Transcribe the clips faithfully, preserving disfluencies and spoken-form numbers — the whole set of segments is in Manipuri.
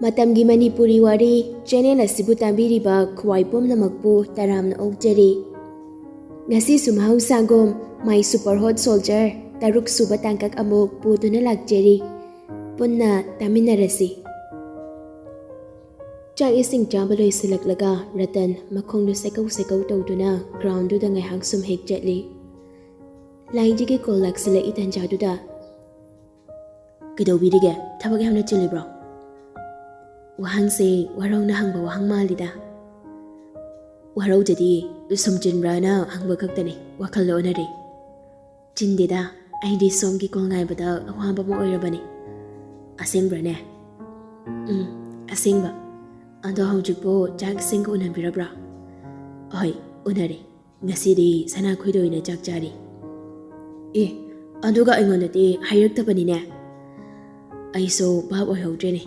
ꯃꯇꯝꯒꯤ ꯃꯅꯤꯄꯨꯔꯤ ꯋꯥꯔꯤ ꯆꯦꯅꯦꯜ ꯑꯁꯤꯕꯨ ꯇꯥꯕꯤꯔꯤꯕ ꯈ꯭ꯋꯥꯏ ꯄꯨꯝꯅꯃꯛꯄꯨ ꯇꯔꯥꯝꯅ ꯑꯣꯛꯆꯔꯤ꯫ ꯉꯁꯤꯁꯨ ꯃꯍꯧꯁꯥꯒꯨꯝ My Super Hot Soldier ꯇꯔꯨꯛ ꯁꯨꯕ ꯇꯥꯡꯀꯛ ꯑꯃꯨꯛ ꯄꯨꯗꯨꯅ ꯂꯥꯛꯆꯔꯤ꯫ ꯄꯨꯟꯅ ꯇꯥꯃꯤꯟꯅꯔꯁꯤ꯫ ꯆꯥꯛ ꯏꯁꯤꯡ ꯆꯥꯕ ꯂꯣꯏꯁꯤꯜꯂꯛꯂꯒ ꯔꯇꯟ ꯃꯈꯣꯡꯗꯨ ꯁꯦꯀꯧ ꯁꯦꯀꯧ ꯇꯧꯗꯨꯅ ꯒ꯭ꯔꯥꯎꯟꯗꯨꯗ ꯉꯥꯏꯍꯥꯛ ꯁꯨꯝ ꯍꯦꯛ ꯆꯠꯂꯤ꯫ ꯂꯥꯏꯖꯒꯤ ꯀꯣꯜ ꯂꯥꯛꯁꯤꯜꯂꯛꯏ ꯇꯟꯖꯥꯗꯨꯗ, "ꯀꯩꯗꯧꯕꯤꯔꯤꯒꯦ? ꯊꯕꯛ ꯌꯥꯝꯅ ꯆꯤꯜꯂꯤꯕ꯭ꯔꯣ?" ꯋꯥꯍꯪꯁꯦ ꯋꯥꯔꯧꯅ ꯍꯪꯕ ꯋꯥꯍꯪ ꯃꯥꯜꯂꯤꯗ꯫ ꯋꯥꯔꯧꯗꯗꯤ, ꯁꯨꯝ ꯆꯤꯟꯕ꯭ꯔꯥꯅ ꯍꯪꯕ ꯈꯛꯇꯅꯤ, ꯋꯥꯈꯜ ꯑꯣꯟꯅꯔꯦ꯫ ꯆꯤꯟꯗꯦꯗ, ꯑꯩꯗꯤ ꯁꯣꯝꯒꯤ ꯀꯣꯜ ꯉꯥꯏꯕꯗ ꯑꯋꯥꯕ ꯑꯃ ꯑꯣꯏꯔꯕꯅꯤ꯫ ꯑꯁꯦꯡꯕ꯭ꯔꯅꯦ? ꯎꯝ, ꯑꯁꯦꯡꯕ꯫ ꯑꯗꯣ ꯍꯧꯖꯤꯛꯄꯨ ꯆꯥꯛ ꯏꯁꯤꯡꯒ ꯎꯅꯕꯤꯔꯕ꯭ꯔꯥ? ꯑꯍꯣꯏ, ꯎꯅꯔꯦ꯫ ꯉꯁꯤꯗꯤ ꯁꯅꯥꯈꯣꯏꯗ ꯑꯣꯏꯅ ꯆꯥꯛ ꯆꯥꯔꯤ꯫ ꯑꯦ, ꯑꯗꯨꯒ ꯑꯩꯉꯣꯟꯗꯗꯤ ꯍꯥꯏꯔꯛꯇꯕꯅꯤꯅꯦ꯫ ꯑꯩꯁꯨ ꯚꯥꯞ ꯑꯣꯏꯍꯧꯗ꯭ꯔꯦꯅꯦ꯫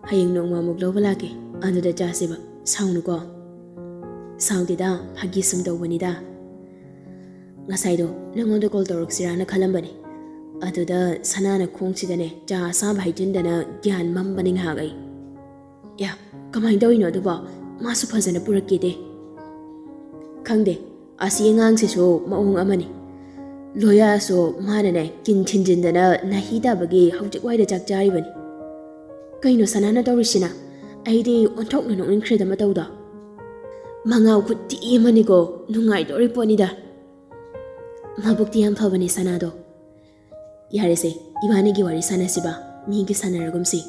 ꯍꯌꯦꯡ ꯅꯣꯡꯃ ꯑꯃꯨꯛ ꯂꯧꯕ ꯂꯥꯛꯀꯦ, ꯑꯗꯨꯗ ꯆꯥꯁꯦꯕ꯫ ꯁꯥꯎꯅꯨꯀꯣ꯫ ꯁꯥꯎꯗꯦꯗ, ꯐꯥꯒꯤ ꯁꯨꯝ ꯇꯧꯕꯅꯤꯗ꯫ ꯉꯁꯥꯏꯗꯣ ꯅꯪꯉꯣꯟꯗ ꯀꯣꯜ ꯇꯧꯔꯛꯁꯤꯔꯥꯅ ꯈꯜꯂꯝꯕꯅꯦ, ꯑꯗꯨꯗ ꯁꯅꯥꯅ ꯈꯣꯡꯁꯤꯗꯅꯦ ꯆꯥ ꯑꯁꯥꯕ ꯍꯩꯖꯤꯟꯗꯅ ꯒ꯭ꯌꯥꯟ ꯃꯝꯕꯅꯤ ꯉꯥꯏꯍꯥꯛ ꯑꯩ꯫ ꯑꯦ, ꯀꯃꯥꯏꯅ ꯇꯧꯔꯤꯅꯣ ꯑꯗꯨꯕꯣ? ꯃꯥꯁꯨ ꯐꯖꯅ ꯄꯨꯔꯛꯈꯤꯗꯦ꯫ ꯈꯪꯗꯦ, ꯑꯁꯤ ꯑꯉꯥꯡꯁꯤꯁꯨ ꯃꯑꯣꯡ ꯑꯃꯅꯤ꯫ ꯂꯣꯌꯥꯁꯨ ꯃꯥꯅꯅꯦ ꯀꯤꯟ ꯊꯤꯟꯖꯤꯟꯗꯅ ꯅꯥꯍꯤ ꯇꯥꯕꯒꯤ ꯍꯧꯖꯤꯛ ꯋꯥꯏꯗ ꯆꯥꯛ ꯆꯥꯔꯤꯕꯅꯤ꯫ ꯀꯩꯅꯣ ꯁꯅꯥꯅ ꯇꯧꯔꯤꯁꯤꯅ? ꯑꯩꯗꯤ ꯑꯣꯟꯊꯣꯛꯅ ꯅꯣꯛꯅꯤꯡꯈ꯭ꯔꯦꯗ ꯃꯇꯧꯗꯣ꯫ ꯃꯉꯥꯎ ꯈꯨꯠꯇꯤ ꯑꯃꯅꯤꯀꯣ, ꯅꯨꯡꯉꯥꯏꯗꯣꯔꯤ ꯄꯣꯠꯅꯤꯗ꯫ ꯃꯕꯨꯛꯇꯤ ꯌꯥꯝ ꯐꯕꯅꯤ ꯁꯅꯥꯗꯣ꯫ ꯌꯥꯔꯦꯁꯦ, ꯏꯕꯥꯅꯤꯒꯤ ꯋꯥꯔꯤ ꯁꯥꯟꯅꯁꯤꯕ, ꯃꯤꯒꯤ ꯁꯥꯟꯅꯔꯒꯨꯝꯁꯤ꯫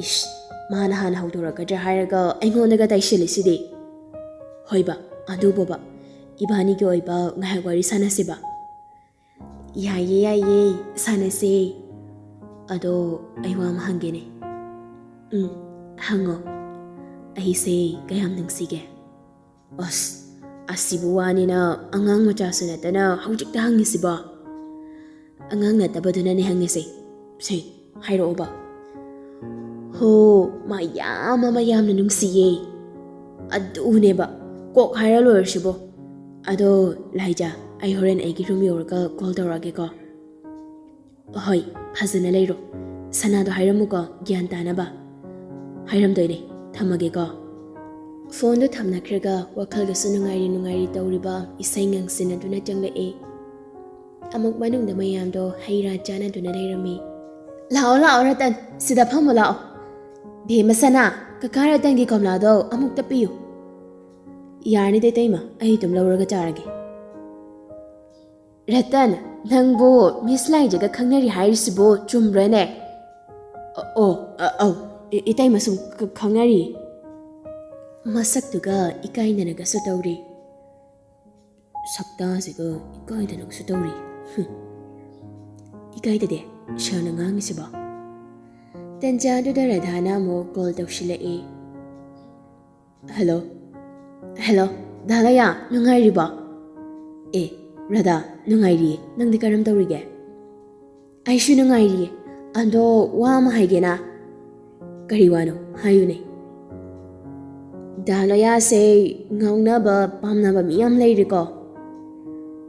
ꯏꯁ, ꯃꯥꯅ ꯍꯥꯟꯅ ꯍꯧꯗꯣꯔꯛꯀꯗ꯭ꯔꯥ ꯍꯥꯏꯔꯒ ꯑꯩꯉꯣꯟꯗꯒ ꯇꯥꯏꯁꯤꯜꯂꯤꯁꯤꯗꯤ꯫ ꯍꯣꯏꯕ, ꯑꯗꯨꯕꯣꯕ, ꯏꯕꯥꯅꯤꯒꯤ ꯑꯣꯏꯕ ꯉꯥꯏꯍꯥꯛ ꯋꯥꯔꯤ ꯁꯥꯟꯅꯁꯤꯕ꯫ ꯌꯥꯏꯌꯦ, ꯌꯥꯏꯌꯦ, ꯁꯥꯟꯅꯁꯦ꯫ ꯑꯗꯣ ꯑꯩ ꯋꯥ ꯑꯃ ꯍꯪꯒꯦꯅꯦ꯫ ꯎꯝ, ꯍꯪꯉꯣ꯫ ꯑꯩꯁꯦ ꯀꯌꯥꯝ ꯅꯨꯡꯁꯤꯒꯦ? ꯑꯁ, ꯑꯁꯤꯕꯨ ꯋꯥꯅꯤꯅ ꯑꯉꯥꯡ ꯃꯆꯥꯁꯨ ꯅꯠꯇꯅ ꯍꯧꯖꯤꯛꯇ ꯍꯪꯉꯤꯁꯤꯕꯣ? ꯑꯉꯥꯡ ꯅꯠꯇꯕꯗꯨꯅꯅꯦ ꯍꯪꯉꯤꯁꯦ꯫ ꯁꯦ, ꯍꯥꯏꯔꯛꯑꯣꯕ꯫ ꯍꯣ, ꯃꯥ ꯌꯥꯝ ꯑꯃ ꯌꯥꯝꯅ ꯅꯨꯡꯁꯤꯌꯦ꯫ ꯑꯗꯨꯅꯦꯕ, ꯀꯣꯛ ꯍꯥꯏꯔ ꯂꯣꯏꯔꯁꯤꯕꯣ꯫ ꯑꯗꯣ, ꯂꯥꯏꯖꯥ, ꯑꯩ ꯍꯣꯔꯦꯟ ꯑꯩꯒꯤ ꯔꯨꯝ ꯌꯧꯔꯒ ꯀꯣꯜ ꯇꯧꯔꯛꯑꯒꯦꯀꯣ꯫ ꯍꯣꯏ, ꯐꯖꯅ ꯂꯩꯔꯣ꯫ ꯁꯅꯥꯗꯣ ꯍꯥꯏꯔꯝꯃꯨꯀꯣ, ꯒ꯭ꯌꯥꯟ ꯇꯥꯅꯕ꯫ ꯍꯥꯏꯔꯝꯗꯣꯏꯅꯦ꯫ ꯊꯝꯃꯒꯦꯀꯣ꯫ ꯐꯣꯟꯗꯣ ꯊꯝꯅꯈ꯭ꯔꯒ ꯋꯥꯈꯜꯒꯁꯨ ꯅꯨꯡꯉꯥꯏꯔꯤ ꯅꯨꯡꯉꯥꯏꯔꯤ ꯇꯧꯔꯤꯕ ꯏꯁꯩ ꯉꯪꯁꯤꯟꯅꯗꯨꯅ ꯆꯪꯂꯛꯑꯦ꯫ ꯑꯃꯨꯛ ꯃꯅꯨꯡꯗ ꯃꯌꯥꯝꯗꯣ ꯍꯩ ꯔꯥ ꯆꯥꯅꯗꯨꯅ ꯂꯩꯔꯝꯃꯤ꯫ "ꯂꯥꯛꯑꯣ, ꯂꯥꯛꯑꯣ ꯔꯇꯟ, ꯁꯤꯗ ꯐꯝꯃꯣ ꯂꯥꯛꯑꯣ꯫ ꯕꯦꯝꯃ ꯁꯅꯥ, ꯀꯀꯥ ꯔꯇꯟꯒꯤ ꯀꯣꯝꯂꯥꯗꯣ ꯑꯃꯨꯛꯇ ꯄꯤꯌꯨ꯫" "ꯌꯥꯔꯅꯤꯗ ꯏꯇꯩꯃ, ꯑꯩ ꯑꯗꯨꯝ ꯂꯧꯔꯒ ꯆꯥꯔꯒꯦ꯫" "ꯔꯇꯟ, ꯅꯪꯕꯨ ꯃꯤꯁ ꯂꯥꯏꯖꯒ ꯈꯪꯅꯔꯤ ꯍꯥꯏꯔꯤꯁꯤꯕꯨ ꯆꯨꯝꯕ꯭ꯔꯅꯦ?" "ꯑ-, ꯑꯣ, ꯑ-, ꯑꯧ, ꯏ-, ꯏꯇꯩꯃ ꯁꯨꯝ ꯈ-, ꯈꯪꯅꯔꯤ꯫" ꯃꯁꯛꯇꯨꯒ ꯏꯀꯥꯏꯅꯅꯒꯁꯨ ꯇꯧꯔꯤ꯫ ꯁꯛꯇꯥꯁꯤꯒ ꯏꯀꯥꯏꯗꯅꯒꯁꯨ ꯇꯧꯔꯤ꯫ ꯍꯨꯝ꯫ ꯏꯀꯥꯏꯗꯗꯦ, ꯁꯥꯔꯅ ꯉꯥꯡꯉꯤꯁꯤꯕꯣ꯫ ꯇꯟꯖꯥꯗꯨꯗ ꯔꯥꯙꯥꯅ ꯑꯃꯨꯛ ꯀꯣꯜ ꯇꯧꯁꯤꯜꯂꯛꯑꯦ꯫ "ꯍꯜꯂꯣ꯫ ꯍꯜꯂꯣ, ꯗꯥ ꯂꯣꯌꯥ, ꯅꯨꯡꯉꯥꯏꯔꯤꯕꯣ?" "ꯑꯦ, ꯔꯥꯙꯥ, ꯅꯨꯡꯉꯥꯏꯔꯤꯌꯦ꯫ ꯅꯪꯗꯤ ꯀꯔꯝ ꯇꯧꯔꯤꯒꯦ?" "ꯑꯩꯁꯨ ꯅꯨꯡꯉꯥꯏꯔꯤꯌꯦ꯫ ꯑꯗꯣ ꯋꯥ ꯑꯃ ꯍꯥꯏꯒꯦꯅ꯫" "ꯀꯔꯤ ꯋꯥꯅꯣ? ꯍꯥꯏꯌꯨꯅꯦ꯫" "ꯗꯥ ꯂꯣꯌꯥꯁꯦ ꯉꯥꯎꯅꯕ ꯄꯥꯝꯅꯕ ꯃꯤ ꯌꯥꯝ ꯂꯩꯔꯦꯀꯣ꯫"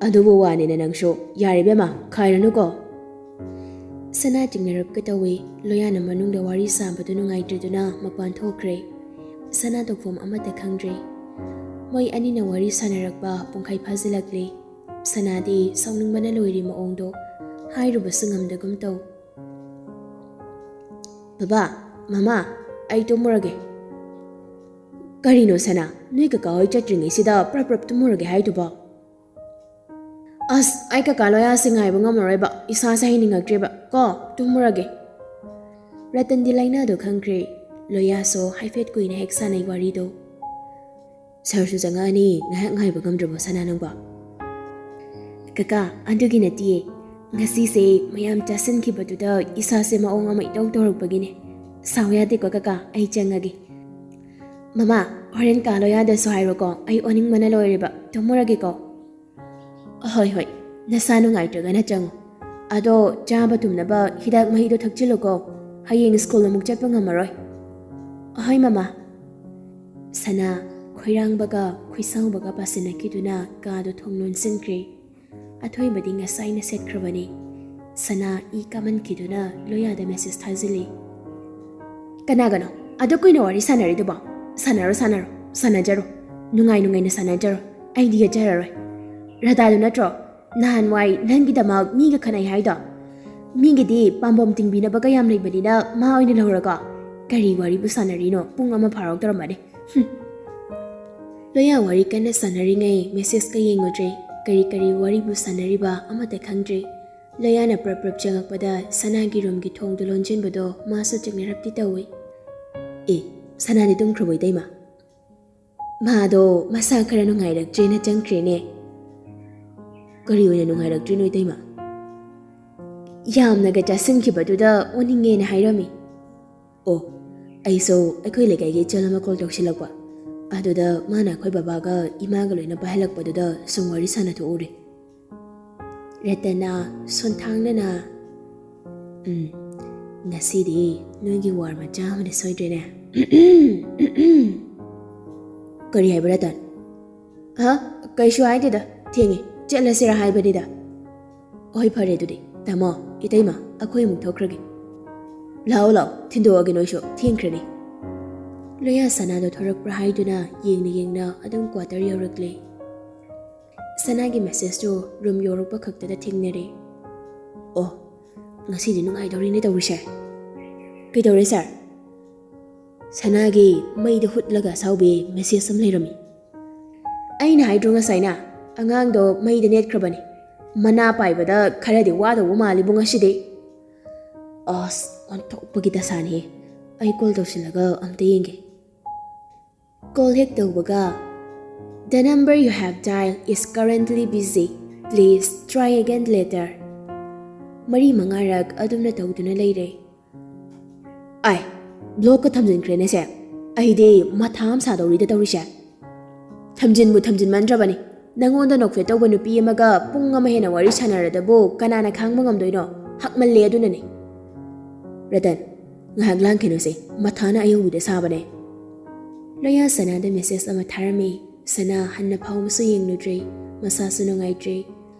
"ꯑꯗꯨꯕꯨ ꯋꯥꯅꯤꯅꯦ ꯅꯪꯁꯨ꯫ ꯌꯥꯔꯦ ꯏꯕꯦꯝꯃ, ꯈꯥꯏꯔꯅꯨꯀꯣ꯫" ꯁꯅꯥ ꯆꯤꯡꯅꯔꯛꯀꯦ ꯇꯧꯏ꯫ ꯂꯣꯌꯥꯅ ꯃꯅꯨꯡꯗ ꯋꯥꯔꯤ ꯁꯥꯕꯗꯨ ꯅꯨꯡꯉꯥꯏꯇ꯭ꯔꯗꯨꯅ ꯃꯄꯥꯟ ꯊꯣꯛꯈ꯭ꯔꯦ꯫ ꯁꯅꯥ ꯇꯧꯐꯝ ꯑꯃꯠꯇ ꯈꯪꯗ꯭ꯔꯦ꯫ ꯃꯣꯏ ꯑꯅꯤꯅ ꯋꯥꯔꯤ ꯁꯥꯟꯅꯔꯛꯄ ꯄꯨꯡꯈꯥꯏ ꯐꯥꯖꯤꯜꯂꯛꯂꯦ꯫ ꯁꯅꯥꯗꯤ ꯁꯥꯎꯅꯤꯡꯕꯅ ꯂꯣꯏꯔꯦ ꯃꯑꯣꯡꯗꯣ꯫ ꯍꯥꯏꯔꯨꯕꯁꯨ ꯉꯝꯗꯒꯨꯝ ꯇꯧ꯫ "ꯕꯕꯥ, ꯃꯃꯥ, ꯑꯩ ꯇꯨꯝꯃꯨꯔꯒꯦ꯫" "ꯀꯔꯤꯅꯣ ꯁꯅꯥ, ꯅꯣꯏ ꯀꯀꯥ ꯍꯣꯏ ꯆꯠꯇ꯭ꯔꯤꯉꯩꯁꯤꯗ ꯄ꯭ꯔꯞ ꯄ꯭ꯔꯞ ꯇꯨꯝꯃꯨꯔꯒꯦ ꯍꯥꯏꯗꯨꯕꯣ?" "ꯑꯁ, ꯑꯩ ꯀꯀꯥ ꯂꯣꯌꯥꯁꯦ ꯉꯥꯏꯕ ꯉꯝꯃꯔꯣꯏꯕ, ꯏꯁꯥꯁꯦ ꯍꯩꯅꯤꯡꯉꯛꯇ꯭ꯔꯦꯕ, ꯀꯣ, ꯇꯨꯝꯃꯨꯔꯒꯦ꯫" ꯔꯇꯟꯗꯤ ꯂꯥꯏꯅꯥꯗꯣ ꯈꯪꯈ꯭ꯔꯦ꯫ ꯂꯣꯌꯥꯁꯨ ꯍꯥꯏꯐꯦꯠ ꯀꯨꯏꯅ ꯍꯦꯛ ꯁꯥꯟꯅꯩ ꯋꯥꯔꯤꯗꯣ꯫ "ꯁꯥꯔꯁꯨ ꯆꯪꯉꯛꯑꯅꯤ, ꯉꯥꯏꯍꯥꯛ ꯉꯥꯏꯕ ꯉꯝꯗ꯭ꯔꯕꯣ ꯁꯅꯥ ꯅꯪꯕꯣ?" "ꯀꯀꯥ, ꯑꯗꯨꯒꯤ ꯅꯠꯇꯤꯌꯦ, ꯉꯁꯤꯁꯦ ꯃꯌꯥꯝ ꯆꯥꯁꯤꯟꯈꯤꯕꯗꯨꯗ ꯏꯁꯥꯁꯦ ꯃꯑꯣꯡ ꯑꯃ ꯏꯇꯧ ꯇꯧꯔꯛꯄꯒꯤꯅꯦ꯫ ꯁꯥꯎ ꯌꯥꯗꯦꯀꯣ ꯀꯀꯥ, ꯑꯩ ꯆꯪꯉꯒꯦ꯫" "ꯃꯃꯥ, ꯍꯣꯔꯦꯟ ꯀꯥ ꯂꯣꯌꯥꯗꯁꯨ ꯍꯥꯏꯔꯣꯀꯣ, ꯑꯩ ꯑꯣꯅꯤꯡꯕꯅ ꯂꯣꯏꯔꯦꯕ, ꯇꯨꯝꯃꯨꯔꯒꯦꯀꯣ꯫" "ꯍꯣꯏ ꯍꯣꯏ, ꯅꯁꯥ ꯅꯨꯡꯉꯥꯏꯇ꯭ꯔꯒꯅ ꯆꯪꯉꯨ꯫ ꯑꯗꯣ ꯆꯥꯕ ꯇꯨꯝꯅꯕ ꯍꯤꯗꯥꯛ ꯃꯍꯤꯗꯣ ꯊꯛꯆꯤꯜꯂꯨꯀꯣ, ꯍꯌꯦꯡ ꯁ꯭ꯀꯨꯜ ꯑꯃꯨꯛ ꯆꯠꯄ ꯉꯝꯃꯔꯣꯏ꯫" "ꯍꯣꯏ ꯃꯃꯥ꯫" ꯁꯅꯥ ꯈꯣꯏꯔꯥꯡꯕꯒ ꯈꯣꯏꯁꯥꯎꯕꯒ ꯄꯥꯁꯤꯟꯅꯈꯤꯗꯨꯅ ꯀꯥꯗꯣ ꯊꯣꯡ ꯂꯣꯟꯁꯤꯟꯈ꯭ꯔꯦ꯫ ꯑꯊꯣꯏꯕꯗꯤ ꯉꯁꯥꯏꯅ ꯁꯦꯠꯈ꯭ꯔꯕꯅꯤ꯫ ꯁꯅꯥ ꯏ ꯀꯥꯃꯟꯈꯤꯗꯨꯅ ꯂꯣꯌꯥꯗ ꯃꯦꯁꯦꯖ ꯊꯥꯖꯤꯜꯂꯤ꯫ "ꯀꯅꯥꯒꯅꯣ? ꯑꯗꯨ ꯀꯨꯏꯅ ꯋꯥꯔꯤ ꯁꯥꯟꯅꯔꯤꯗꯨꯕꯣ? ꯁꯥꯟꯅꯔꯣ, ꯁꯥꯟꯅꯔꯣ, ꯁꯥꯟꯅꯖꯔꯣ꯫ ꯅꯨꯡꯉꯥꯏ ꯅꯨꯡꯉꯥꯏꯅ ꯁꯥꯟꯅꯖꯔꯣ꯫ ꯑꯩꯗꯤ ꯌꯦꯠꯆꯔꯔꯣꯏ꯫ ꯔꯇꯥꯗꯨ ꯅꯠꯇ꯭ꯔꯣ ꯅꯍꯥꯟꯋꯥꯏ ꯅꯪꯒꯤꯗꯃꯛ ꯃꯤꯒ ꯈꯠꯅꯩ ꯍꯥꯏꯗꯣ? ꯃꯤꯒꯤꯗꯤ ꯄꯥꯝꯕꯣꯝ ꯇꯤꯡꯕꯤꯅꯕꯒ ꯌꯥꯝ ꯂꯩꯕꯅꯤꯅ ꯃꯥ ꯑꯣꯏꯅ ꯂꯧꯔꯒ꯫ ꯀꯔꯤ ꯋꯥꯔꯤꯕꯨ ꯁꯥꯟꯅꯔꯤꯅꯣ? ꯄꯨꯡ ꯑꯃ ꯐꯥꯔꯧ ꯇꯧꯔꯝꯃꯅꯤ꯫ ꯍꯨꯝ꯫ ꯂꯣꯌꯥ ꯋꯥꯔꯤ ꯀꯟꯅ ꯁꯥꯟꯅꯔꯤꯉꯩ ꯃꯦꯁꯦꯖꯀ ꯌꯦꯡꯉꯨꯗ꯭ꯔꯦ꯫ ꯀꯔꯤ ꯀꯔꯤ ꯋꯥꯔꯤꯕꯨ ꯁꯥꯟꯅꯔꯤꯕ ꯑꯃꯠꯇ ꯈꯪꯗ꯭ꯔꯦ꯫ ꯂꯣꯌꯥꯅ ꯄ꯭ꯔꯞ ꯄ꯭ꯔꯞ ꯆꯪꯉꯛꯄꯗ ꯁꯅꯥꯒꯤ ꯔꯨꯝꯒꯤ ꯊꯣꯡꯗꯨ ꯂꯣꯟꯁꯤꯟꯕꯗꯣ ꯃꯥꯁꯨ ꯆꯤꯛꯅꯔꯞꯇꯤ ꯇꯧꯏ꯫ ꯑꯦ, ꯁꯅꯥꯗꯤ ꯇꯨꯝꯈ꯭ꯔꯕꯣ ꯏꯇꯩꯃ? ꯃꯥꯗꯣ ꯃꯁꯥ ꯈꯔ ꯅꯨꯡꯉꯥꯏꯔꯛꯇ꯭ꯔꯦꯅ ꯆꯪꯈ꯭ꯔꯦꯅꯦ꯫ ꯀꯔꯤ ꯑꯣꯏꯅ ꯅꯨꯡꯉꯥꯏꯔꯛꯇ꯭ꯔꯤꯅꯣ ꯏꯇꯩꯃ? ꯌꯥꯝꯅꯒ ꯆꯥꯁꯤꯟꯈꯤꯕꯗꯨꯗ ꯑꯣꯅꯤꯡꯉꯦꯅ ꯍꯥꯏꯔꯝꯃꯤ꯫ ꯑꯣ, ꯑꯩꯁꯨ ꯑꯩꯈꯣꯏ ꯂꯩꯀꯥꯏꯒꯤ ꯏꯆꯜ ꯑꯃ ꯀꯣꯜ ꯇꯧꯁꯤꯜꯂꯛꯄ꯫ ꯑꯗꯨꯗ ꯃꯥꯅ ꯑꯩꯈꯣꯏ ꯕꯕꯥꯒ ꯏꯃꯥꯒ ꯂꯣꯏꯅ ꯄꯥꯏꯍꯜꯂꯛꯄꯗꯨꯗ ꯁꯨꯝ ꯋꯥꯔꯤ ꯁꯥꯟꯅꯊꯣꯛꯎꯔꯦ꯫ ꯔꯇꯟꯅ ꯁꯣꯟꯊꯥꯡꯅꯅ, "ꯎꯝ, ꯉꯁꯤꯗꯤ ꯅꯣꯏꯒꯤ ꯋꯥꯔ ꯃꯆꯥ ꯑꯃꯗꯤ ꯁꯣꯏꯗ꯭ꯔꯦꯅꯦ?" "ꯀꯔꯤ ꯍꯥꯏꯕ ꯔꯇꯟ?" "ꯍꯥ? ꯀꯩꯁꯨ ꯍꯥꯏꯗꯦꯗ, ꯊꯦꯡꯉꯦ, ꯆꯠꯂꯁꯤꯔ ꯍꯥꯏꯕꯅꯤꯗ꯫" "ꯍꯣꯏ, ꯐꯔꯦ ꯑꯗꯨꯗꯤ꯫ ꯇꯥꯃꯣ, ꯏꯇꯩꯃ, ꯑꯩꯈꯣꯏ ꯑꯃꯨꯛ ꯊꯣꯛꯈ꯭ꯔꯒꯦ꯫ ꯂꯥꯛꯑꯣ, ꯂꯥꯛꯑꯣ, ꯊꯤꯟꯗꯣꯛꯑꯒꯦ ꯅꯣꯏꯁꯨ, ꯊꯦꯡꯈ꯭ꯔꯅꯤ꯫" ꯂꯣꯌꯥ ꯁꯅꯥꯗꯣ ꯊꯣꯔꯛꯄ꯭ꯔꯥ ꯍꯥꯏꯗꯨꯅ ꯌꯦꯡꯅ ꯌꯦꯡꯅ ꯑꯗꯨꯝ ꯀ꯭ꯋꯥꯇꯔ ꯌꯧꯔꯛꯂꯦ꯫ ꯁꯅꯥꯒꯤ ꯃꯦꯁꯦꯖꯇꯨ ꯔꯨꯝ ꯌꯧꯔꯛꯄ ꯈꯛꯇꯗ ꯊꯦꯡꯅꯔꯦ꯫ "ꯑꯣ, ꯉꯁꯤꯗꯤ ꯅꯨꯡꯉꯥꯏꯗꯧꯔꯤꯅꯦ ꯇꯧꯔꯤꯁꯦ꯫" "ꯀꯩꯗꯧꯔꯦ ꯁꯥꯔ?" "ꯁꯅꯥꯒꯤ ꯃꯩꯗ ꯍꯨꯠꯂꯒ ꯑꯁꯥꯎꯕꯤ ꯃꯦꯁꯦꯖ ꯑꯃ ꯂꯩꯔꯝꯃꯤ꯫" "ꯑꯩꯅ ꯍꯥꯏꯗ꯭ꯔꯣ ꯉꯁꯥꯏꯅ, ꯑꯉꯥꯡꯗꯣ ꯃꯩꯗ ꯅꯦꯠꯈ꯭ꯔꯕꯅꯤ꯫ ꯃꯅꯥ ꯄꯥꯏꯕꯗ ꯈꯔꯗꯤ ꯋꯥꯗꯧꯕ ꯃꯥꯜꯂꯤꯕꯨ ꯉꯁꯤꯗꯤ꯫" "ꯑꯁ, ꯑꯣꯟꯊꯣꯛꯄꯒꯤ ꯗꯁꯥꯅꯤ꯫ ꯑꯩ ꯀꯣꯜ ꯇꯧꯁꯤꯜꯂꯒ ꯑꯝꯇ ꯌꯦꯡꯒꯦ꯫" ꯀꯣꯜ ꯍꯦꯛ ꯇꯧꯕꯒ, "The number you have dialed is currently busy. Please try again later." ꯃꯔꯤ ꯃꯉꯥꯔꯛ ꯑꯗꯨꯝꯅ ꯇꯧꯗꯨꯅ ꯂꯩꯔꯦ꯫ "ꯑꯥꯏ, ꯕ꯭ꯂꯣꯛꯀ ꯊꯝꯖꯤꯟꯈ꯭ꯔꯦꯅꯦ ꯁꯦ꯫ ꯑꯩꯗꯤ ꯃꯊꯥ ꯑꯃ ꯁꯥꯗꯧꯔꯤꯗ ꯇꯧꯔꯤꯁꯦ꯫" "ꯊꯝꯖꯤꯟꯕꯨ ꯊꯝꯖꯤꯟꯃꯟꯗ꯭ꯔꯕꯅꯤ꯫ ꯅꯪꯉꯣꯟꯗ ꯅꯣꯛꯐꯦꯠ ꯇꯧꯕ ꯅꯨꯄꯤ ꯑꯃꯒ ꯄꯨꯡ ꯑꯃ ꯍꯦꯟꯅ ꯋꯥꯔꯤ ꯁꯥꯟꯅꯔꯗꯕꯨ ꯀꯅꯥꯅ ꯈꯥꯡꯕ ꯉꯝꯗꯣꯏꯅꯣ? ꯍꯛꯃꯜꯂꯦ ꯑꯗꯨꯅꯅꯦ꯫" "ꯔꯇꯟ, ꯉꯥꯏꯍꯥꯛ ꯂꯥꯡꯈꯤꯅꯨꯁꯦ, ꯃꯊꯥꯅ ꯑꯌꯧꯕꯤꯗ ꯁꯥꯕꯅꯦ꯫" ꯂꯣꯌꯥ ꯁꯅꯥꯗ ꯃꯦꯁꯦꯖ ꯑꯃ ꯊꯥꯔꯝꯃꯤ꯫ ꯁꯅꯥ ꯍꯟꯅ ꯐꯥꯎꯕꯁꯨ ꯌꯦꯡꯂꯨꯗ꯭ꯔꯦ꯫ ꯃꯁꯥꯁꯨ ꯅꯨꯡꯉꯥꯏꯇ꯭ꯔꯦ꯫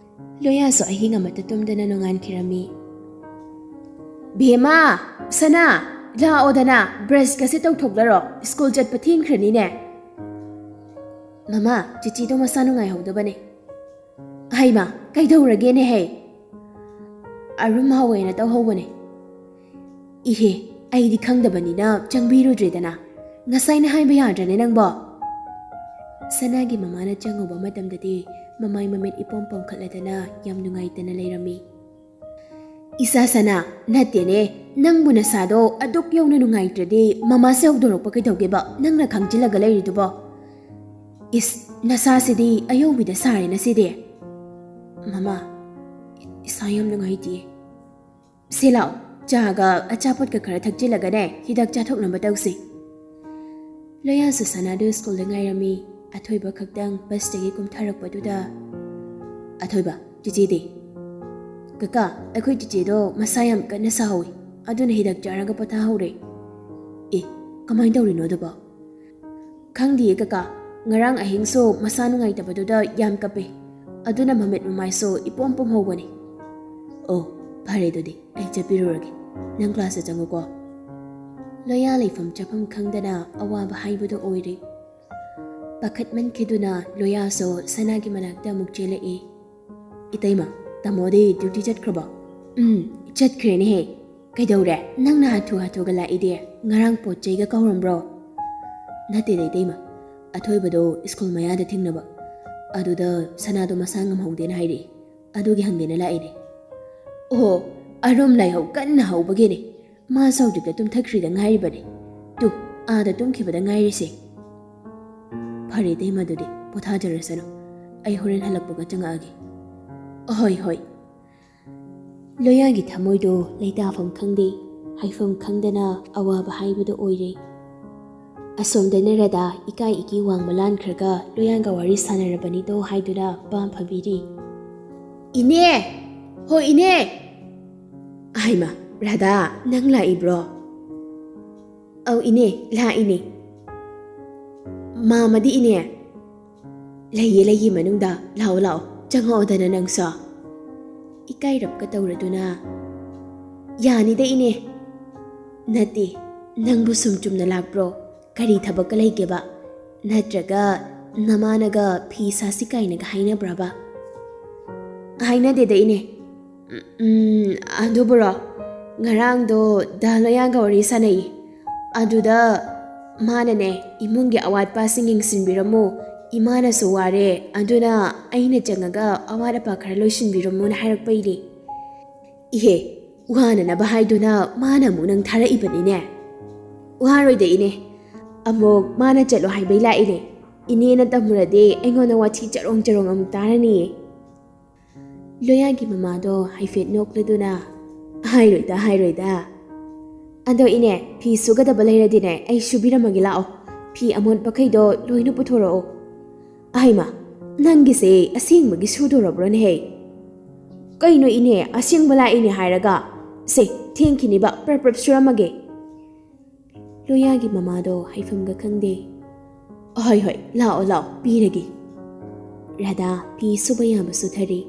ꯂꯣꯌꯥꯁꯨ ꯑꯍꯤꯡ ꯑꯃꯠꯇ ꯇꯨꯝꯗꯅ ꯅꯣꯡꯉꯥꯟꯈꯤꯔꯝꯃꯤ꯫ "ꯕꯦꯝꯃ! ꯁꯅꯥ!" ꯂꯥꯛꯑꯣꯗꯅ, ꯕ꯭ꯔꯁꯀꯁꯦ ꯇꯧꯊꯣꯛꯂꯔꯣ, ꯁ꯭ꯀꯨꯜ ꯆꯠꯄ ꯊꯦꯡꯈ꯭ꯔꯅꯤꯅꯦ꯫ ꯃꯃꯥ, ꯆꯤꯆꯤꯗꯣ ꯃꯁꯥ ꯅꯨꯡꯉꯥꯏꯍꯧꯗꯕꯅꯦ꯫ ꯍꯩꯃꯥ, ꯀꯩꯗꯧꯔꯒꯦꯅꯦ ꯍꯦ? ꯑꯔꯨꯝ ꯍꯧꯋꯦꯅ ꯇꯧꯍꯧꯕꯅꯦ꯫ ꯏꯍꯦ, ꯑꯩꯗꯤ ꯈꯪꯗꯕꯅꯤꯅ ꯆꯪꯕꯤꯔꯨꯗ꯭ꯔꯦꯗꯅ꯫ ꯉꯁꯥꯏꯅ ꯍꯥꯏꯕ ꯌꯥꯗ꯭ꯔꯅꯦ ꯅꯪꯕꯣ? ꯁꯅꯥꯒꯤ ꯃꯃꯥꯅ ꯆꯪꯉꯨꯕ ꯃꯇꯝꯗꯗꯤ ꯃꯃꯥꯏ ꯃꯃꯤꯠ ꯏꯄꯣꯝ ꯄꯣꯝꯈꯠꯂꯗꯅ ꯌꯥꯝ ꯅꯨꯡꯉꯥꯏꯇꯅ ꯂꯩꯔꯝꯃꯤ꯫ ꯏꯆꯥ ꯁꯅꯥ, ꯅꯠꯇꯦꯅꯦ, ꯅꯪꯕꯨ ꯅꯁꯥꯗꯣ ꯑꯗꯨꯛ ꯌꯧꯅ ꯅꯨꯡꯉꯥꯏꯇ꯭ꯔꯗꯤ ꯃꯃꯥꯁꯦ ꯍꯧꯗꯣꯔꯛꯄ ꯀꯩꯗꯧꯒꯦꯕ, ꯅꯪꯅ ꯈꯪꯖꯤꯜꯂꯒ ꯂꯩꯔꯤꯗꯨꯕꯣ? ꯏꯁ, ꯅꯁꯥꯁꯤꯗꯤ ꯑꯌꯧꯕꯤꯗ ꯁꯥꯔꯦꯅ ꯁꯤꯗꯤ꯫ ꯃꯃꯥ, ꯏꯁꯥ ꯌꯥꯝ ꯅꯨꯡꯉꯥꯏꯇꯦ꯫ ꯁꯦ ꯂꯥꯛꯑꯣ, ꯆꯥꯒ ꯑꯆꯥꯄꯣꯠꯀ ꯈꯔ ꯊꯛꯆꯤꯜꯂꯒꯅꯦ, ꯍꯤꯗꯥꯛ ꯆꯥꯊꯣꯛꯅꯕ ꯇꯧꯁꯤ꯫ ꯂꯣꯌꯥꯁꯨ ꯁꯅꯥꯗꯨ ꯁ꯭ꯀꯨꯜꯗ ꯉꯥꯏꯔꯝꯃꯤ꯫ ꯑꯊꯣꯏꯕ ꯈꯛꯇꯪ ꯕꯁꯇꯒꯤ ꯀꯨꯝꯊꯔꯛꯄꯗꯨꯗ, "ꯑꯊꯣꯏꯕ, ꯆꯤꯆꯦꯗꯤ?" "ꯀꯀꯥ, ꯑꯩꯈꯣꯏ ꯆꯤꯆꯦꯗꯣ ꯃꯁꯥ ꯌꯥꯝ ꯀꯟꯅ ꯁꯥꯍꯧꯋꯤ, ꯑꯗꯨꯅ ꯍꯤꯗꯥꯛ ꯆꯥꯔꯒ ꯄꯣꯊꯥꯍꯧꯔꯦ꯫" "ꯑꯦ, ꯀꯃꯥꯏꯅ ꯇꯧꯔꯤꯅꯣ ꯑꯗꯨꯕꯣ?" "ꯈꯪꯗꯤꯌꯦ ꯀꯀꯥ, ꯉꯔꯥꯡ ꯑꯍꯤꯡꯁꯨ ꯃꯁꯥ ꯅꯨꯡꯉꯥꯏꯇꯕꯗꯨꯗ ꯌꯥꯝ ꯀꯞꯄꯦ, ꯑꯗꯨꯅ ꯃꯃꯤꯠ ꯃꯃꯥꯏꯁꯨ ꯏꯄꯣꯝ ꯄꯣꯝꯍꯧꯕꯅꯦ꯫" "ꯑꯣ, ꯐꯔꯦ ꯑꯗꯨꯗꯤ, ꯑꯩ ꯆꯠꯄꯤꯔꯨꯔꯒꯦ, ꯅꯪ ꯀ꯭ꯂꯥꯁꯇ ꯆꯪꯉꯨꯀꯣ꯫" ꯂꯣꯌꯥ ꯂꯩꯐꯝ ꯆꯥꯐꯝ ꯈꯪꯗꯅ ꯑꯋꯥꯕ ꯍꯥꯏꯕꯗꯨ ꯑꯣꯏꯔꯦ꯫ ꯄꯥꯈꯠꯃꯟꯈꯤꯗꯨꯅ ꯂꯣꯌꯥꯁꯨ ꯁꯅꯥꯒꯤ ꯃꯅꯥꯛꯇ ꯑꯃꯨꯛ ꯆꯦꯜꯂꯛꯏ꯫ "ꯏꯇꯩꯃ, ꯇꯥꯃꯣꯗꯤ ꯗ꯭ꯌꯨꯇꯤ ꯆꯠꯈ꯭ꯔꯕꯣ?" "ꯎꯝ, ꯆꯠꯈ꯭ꯔꯦꯅꯦꯍꯦ꯫ ꯀꯩꯗꯧꯔꯦ? ꯅꯪꯅ ꯍꯥꯊꯨ ꯍꯥꯊꯨꯒ ꯂꯥꯛꯏꯗꯤ? ꯉꯔꯥꯡ ꯄꯣꯠ ꯆꯩꯒ ꯀꯧꯔꯝꯕ꯭ꯔꯣ?" "ꯅꯠꯇꯦꯗ ꯏꯇꯩꯃ, ꯑꯊꯣꯏꯕꯗꯣ ꯁ꯭ꯀꯨꯜ ꯃꯌꯥꯗ ꯊꯦꯡꯅꯕ, ꯑꯗꯨꯗ ꯁꯅꯥꯗꯣ ꯃꯁꯥ ꯉꯝꯍꯧꯗꯦꯅ ꯍꯥꯏꯔꯛꯏ, ꯑꯗꯨꯒꯤ ꯍꯪꯒꯦꯅ ꯂꯥꯛꯏꯅꯦ꯫" "ꯑꯣ, ꯑꯔꯨꯝ ꯂꯥꯏꯍꯧ ꯀꯟꯅ ꯍꯧꯕꯒꯤꯅꯦ꯫ ꯃꯥꯁꯨ ꯍꯧꯖꯤꯛꯇ ꯇꯨꯝꯊꯈ꯭ꯔꯤꯗ ꯉꯥꯏꯔꯤꯕꯅꯦ꯫ ꯇꯨ, ꯑꯥꯗ ꯇꯨꯝꯈꯤꯕꯗ ꯉꯥꯏꯔꯤꯁꯦ꯫" "ꯐꯔꯦ ꯏꯇꯩꯃ, ꯑꯗꯨꯗꯤ ꯄꯣꯊꯥꯖꯔꯁꯅꯨ, ꯑꯩ ꯍꯣꯔꯦꯟ ꯍꯜꯂꯛꯄꯒ ꯆꯪꯉꯛꯑꯒꯦ꯫" "ꯍꯣꯏ, ꯍꯣꯏ꯫" ꯂꯣꯌꯥꯒꯤ ꯊꯃꯣꯏꯗꯣ ꯂꯩꯇꯥꯐꯝ ꯈꯪꯗꯦ, ꯍꯥꯏꯐꯝ ꯈꯪꯗꯅ ꯑꯋꯥꯕ ꯍꯥꯏꯕꯗꯨ ꯑꯣꯏꯔꯦ꯫ ꯑꯁꯣꯝꯗꯅ ꯔꯥꯙꯥ ꯏꯀꯥꯏ ꯏꯀꯤ ꯋꯥꯡꯃ ꯂꯥꯟꯈ꯭ꯔꯒ ꯂꯣꯌꯥꯒ ꯋꯥꯔꯤ ꯁꯥꯟꯅꯔꯕꯅꯤꯗꯣ ꯍꯥꯏꯗꯨꯅ ꯄꯥꯝ ꯐꯥꯕꯤꯔꯤ꯫ "ꯏꯅꯦ! ꯍꯣ ꯏꯅꯦ!" "ꯍꯩꯃꯥ, ꯔꯥꯙꯥ, ꯅꯪ ꯂꯥꯛꯏꯕ꯭ꯔꯣ?" "ꯑꯧ ꯏꯅꯦ, ꯂꯥꯛꯏꯅꯦ꯫" "ꯃꯥꯃꯗꯤ ꯏꯅꯦ?" "ꯂꯩꯌꯦ, ꯂꯩꯌꯦ ꯃꯅꯨꯡꯗ꯫ ꯂꯥꯛꯑꯣ, ꯂꯥꯛꯑꯣ, ꯆꯪꯉꯛꯑꯣꯗꯅ ꯅꯪꯁꯨ꯫" ꯏꯀꯥꯏꯔꯞꯀ ꯇꯧꯔꯗꯨꯅ, "ꯌꯥꯅꯤꯗ ꯏꯅꯦ꯫" ꯅꯠꯇꯦ, ꯅꯪꯕꯨ ꯁꯨꯝ ꯆꯨꯝꯅ ꯂꯥꯛꯄ꯭ꯔꯣ? ꯀꯔꯤ ꯊꯕꯛꯀ ꯂꯩꯒꯦꯕ? ꯅꯠꯇ꯭ꯔꯒ ꯅꯃꯥꯅꯒ ꯐꯤ ꯁꯥꯁꯤ ꯀꯥꯏꯅꯒ ꯍꯥꯏꯅꯕ꯭ꯔꯕ? ꯍꯥꯏꯅꯗꯦꯗ, ꯏꯅꯦ꯫ ꯎꯝ, ꯑꯗꯨꯕꯨꯔꯣ, ꯉꯔꯥꯡꯗꯣ ꯗꯥ ꯂꯣꯌꯥꯒ ꯋꯥꯔꯤ ꯁꯥꯟꯅꯩ꯫ ꯑꯗꯨꯗ ꯃꯥꯅꯅꯦ, ꯏꯃꯨꯡꯒꯤ ꯑꯋꯥꯠꯄꯁꯤꯡ ꯌꯦꯡꯁꯤꯟꯕꯤꯔꯝꯃꯨ, ꯏꯃꯥꯅꯁꯨ ꯋꯥꯔꯦ, ꯑꯗꯨꯅ ꯑꯩꯅ ꯆꯪꯉꯒ ꯑꯋꯥꯠ ꯑꯄꯥ ꯈꯔ ꯂꯣꯏꯁꯤꯟꯕꯤꯔꯝꯃꯨꯅ ꯍꯥꯏꯔꯛꯄꯩꯅꯦ꯫ ꯏꯍꯦ, ꯋꯥꯅꯅꯕ ꯍꯥꯏꯗꯨꯅ ꯃꯥꯅ ꯑꯃꯨꯛ ꯅꯪ ꯊꯥꯔꯛꯏꯕꯅꯤꯅꯦ꯫ ꯋꯥꯔꯣꯏꯗ, ꯏꯅꯦ, ꯑꯃꯨꯛ ꯃꯥꯅ ꯆꯠꯂꯣ ꯍꯥꯏꯕꯩ ꯂꯥꯛꯏꯅꯦ꯫ ꯏꯅꯦꯅ ꯇꯝꯃꯨꯔꯗꯤ ꯑꯩꯉꯣꯟꯗ ꯋꯥꯊꯤ ꯆꯔꯣꯡ ꯆꯔꯣꯡ ꯑꯃꯨꯛ ꯇꯥꯔꯅꯤꯌꯦ꯫ ꯂꯣꯌꯥꯒꯤ ꯃꯃꯥꯗꯣ ꯍꯥꯏꯐꯦꯠ ꯅꯣꯛꯂꯗꯨꯅ, "ꯍꯥꯏꯔꯣꯏꯗ, ꯍꯥꯏꯔꯣꯏꯗ꯫ ꯑꯗꯣ ꯏꯅꯦ, ꯐꯤ ꯁꯨꯒꯗꯕ ꯂꯩꯔꯗꯤꯅꯦ, ꯑꯩ ꯁꯨꯕꯤꯔꯝꯃꯒꯦ, ꯂꯥꯛꯑꯣ꯫ ꯐꯤ ꯑꯃꯣꯠꯄꯈꯩꯗꯣ ꯂꯣꯏꯅ ꯄꯨꯊꯣꯔꯛꯑꯣ꯫" "ꯑꯍꯩꯃ, ꯅꯪꯒꯤꯁꯦ ꯑꯁꯦꯡꯕꯒꯤ ꯁꯨꯗꯣꯔꯕ꯭ꯔꯣꯅꯦꯍꯦ?" "ꯀꯩꯅꯣ ꯏꯅꯦ, ꯑꯁꯦꯡꯕ ꯂꯥꯛꯏꯅꯦ ꯍꯥꯏꯔꯒ꯫ ꯁꯦ, ꯊꯦꯡꯈꯤꯅꯤꯕ, ꯄ꯭ꯔꯞ ꯄ꯭ꯔꯞ ꯁꯨꯔꯝꯃꯒꯦ꯫" ꯂꯣꯌꯥꯒꯤ ꯃꯃꯥꯗꯣ ꯍꯥꯏꯐꯝꯒ ꯈꯪꯗꯦ꯫ "ꯍꯣꯏ, ꯍꯣꯏ, ꯂꯥꯛꯑꯣ, ꯂꯥꯛꯑꯣ, ꯄꯤꯔꯒꯦ꯫" ꯔꯥꯙꯥ ꯐꯤ ꯁꯨꯕ ꯌꯥꯕ ꯁꯨꯊꯔꯦ꯫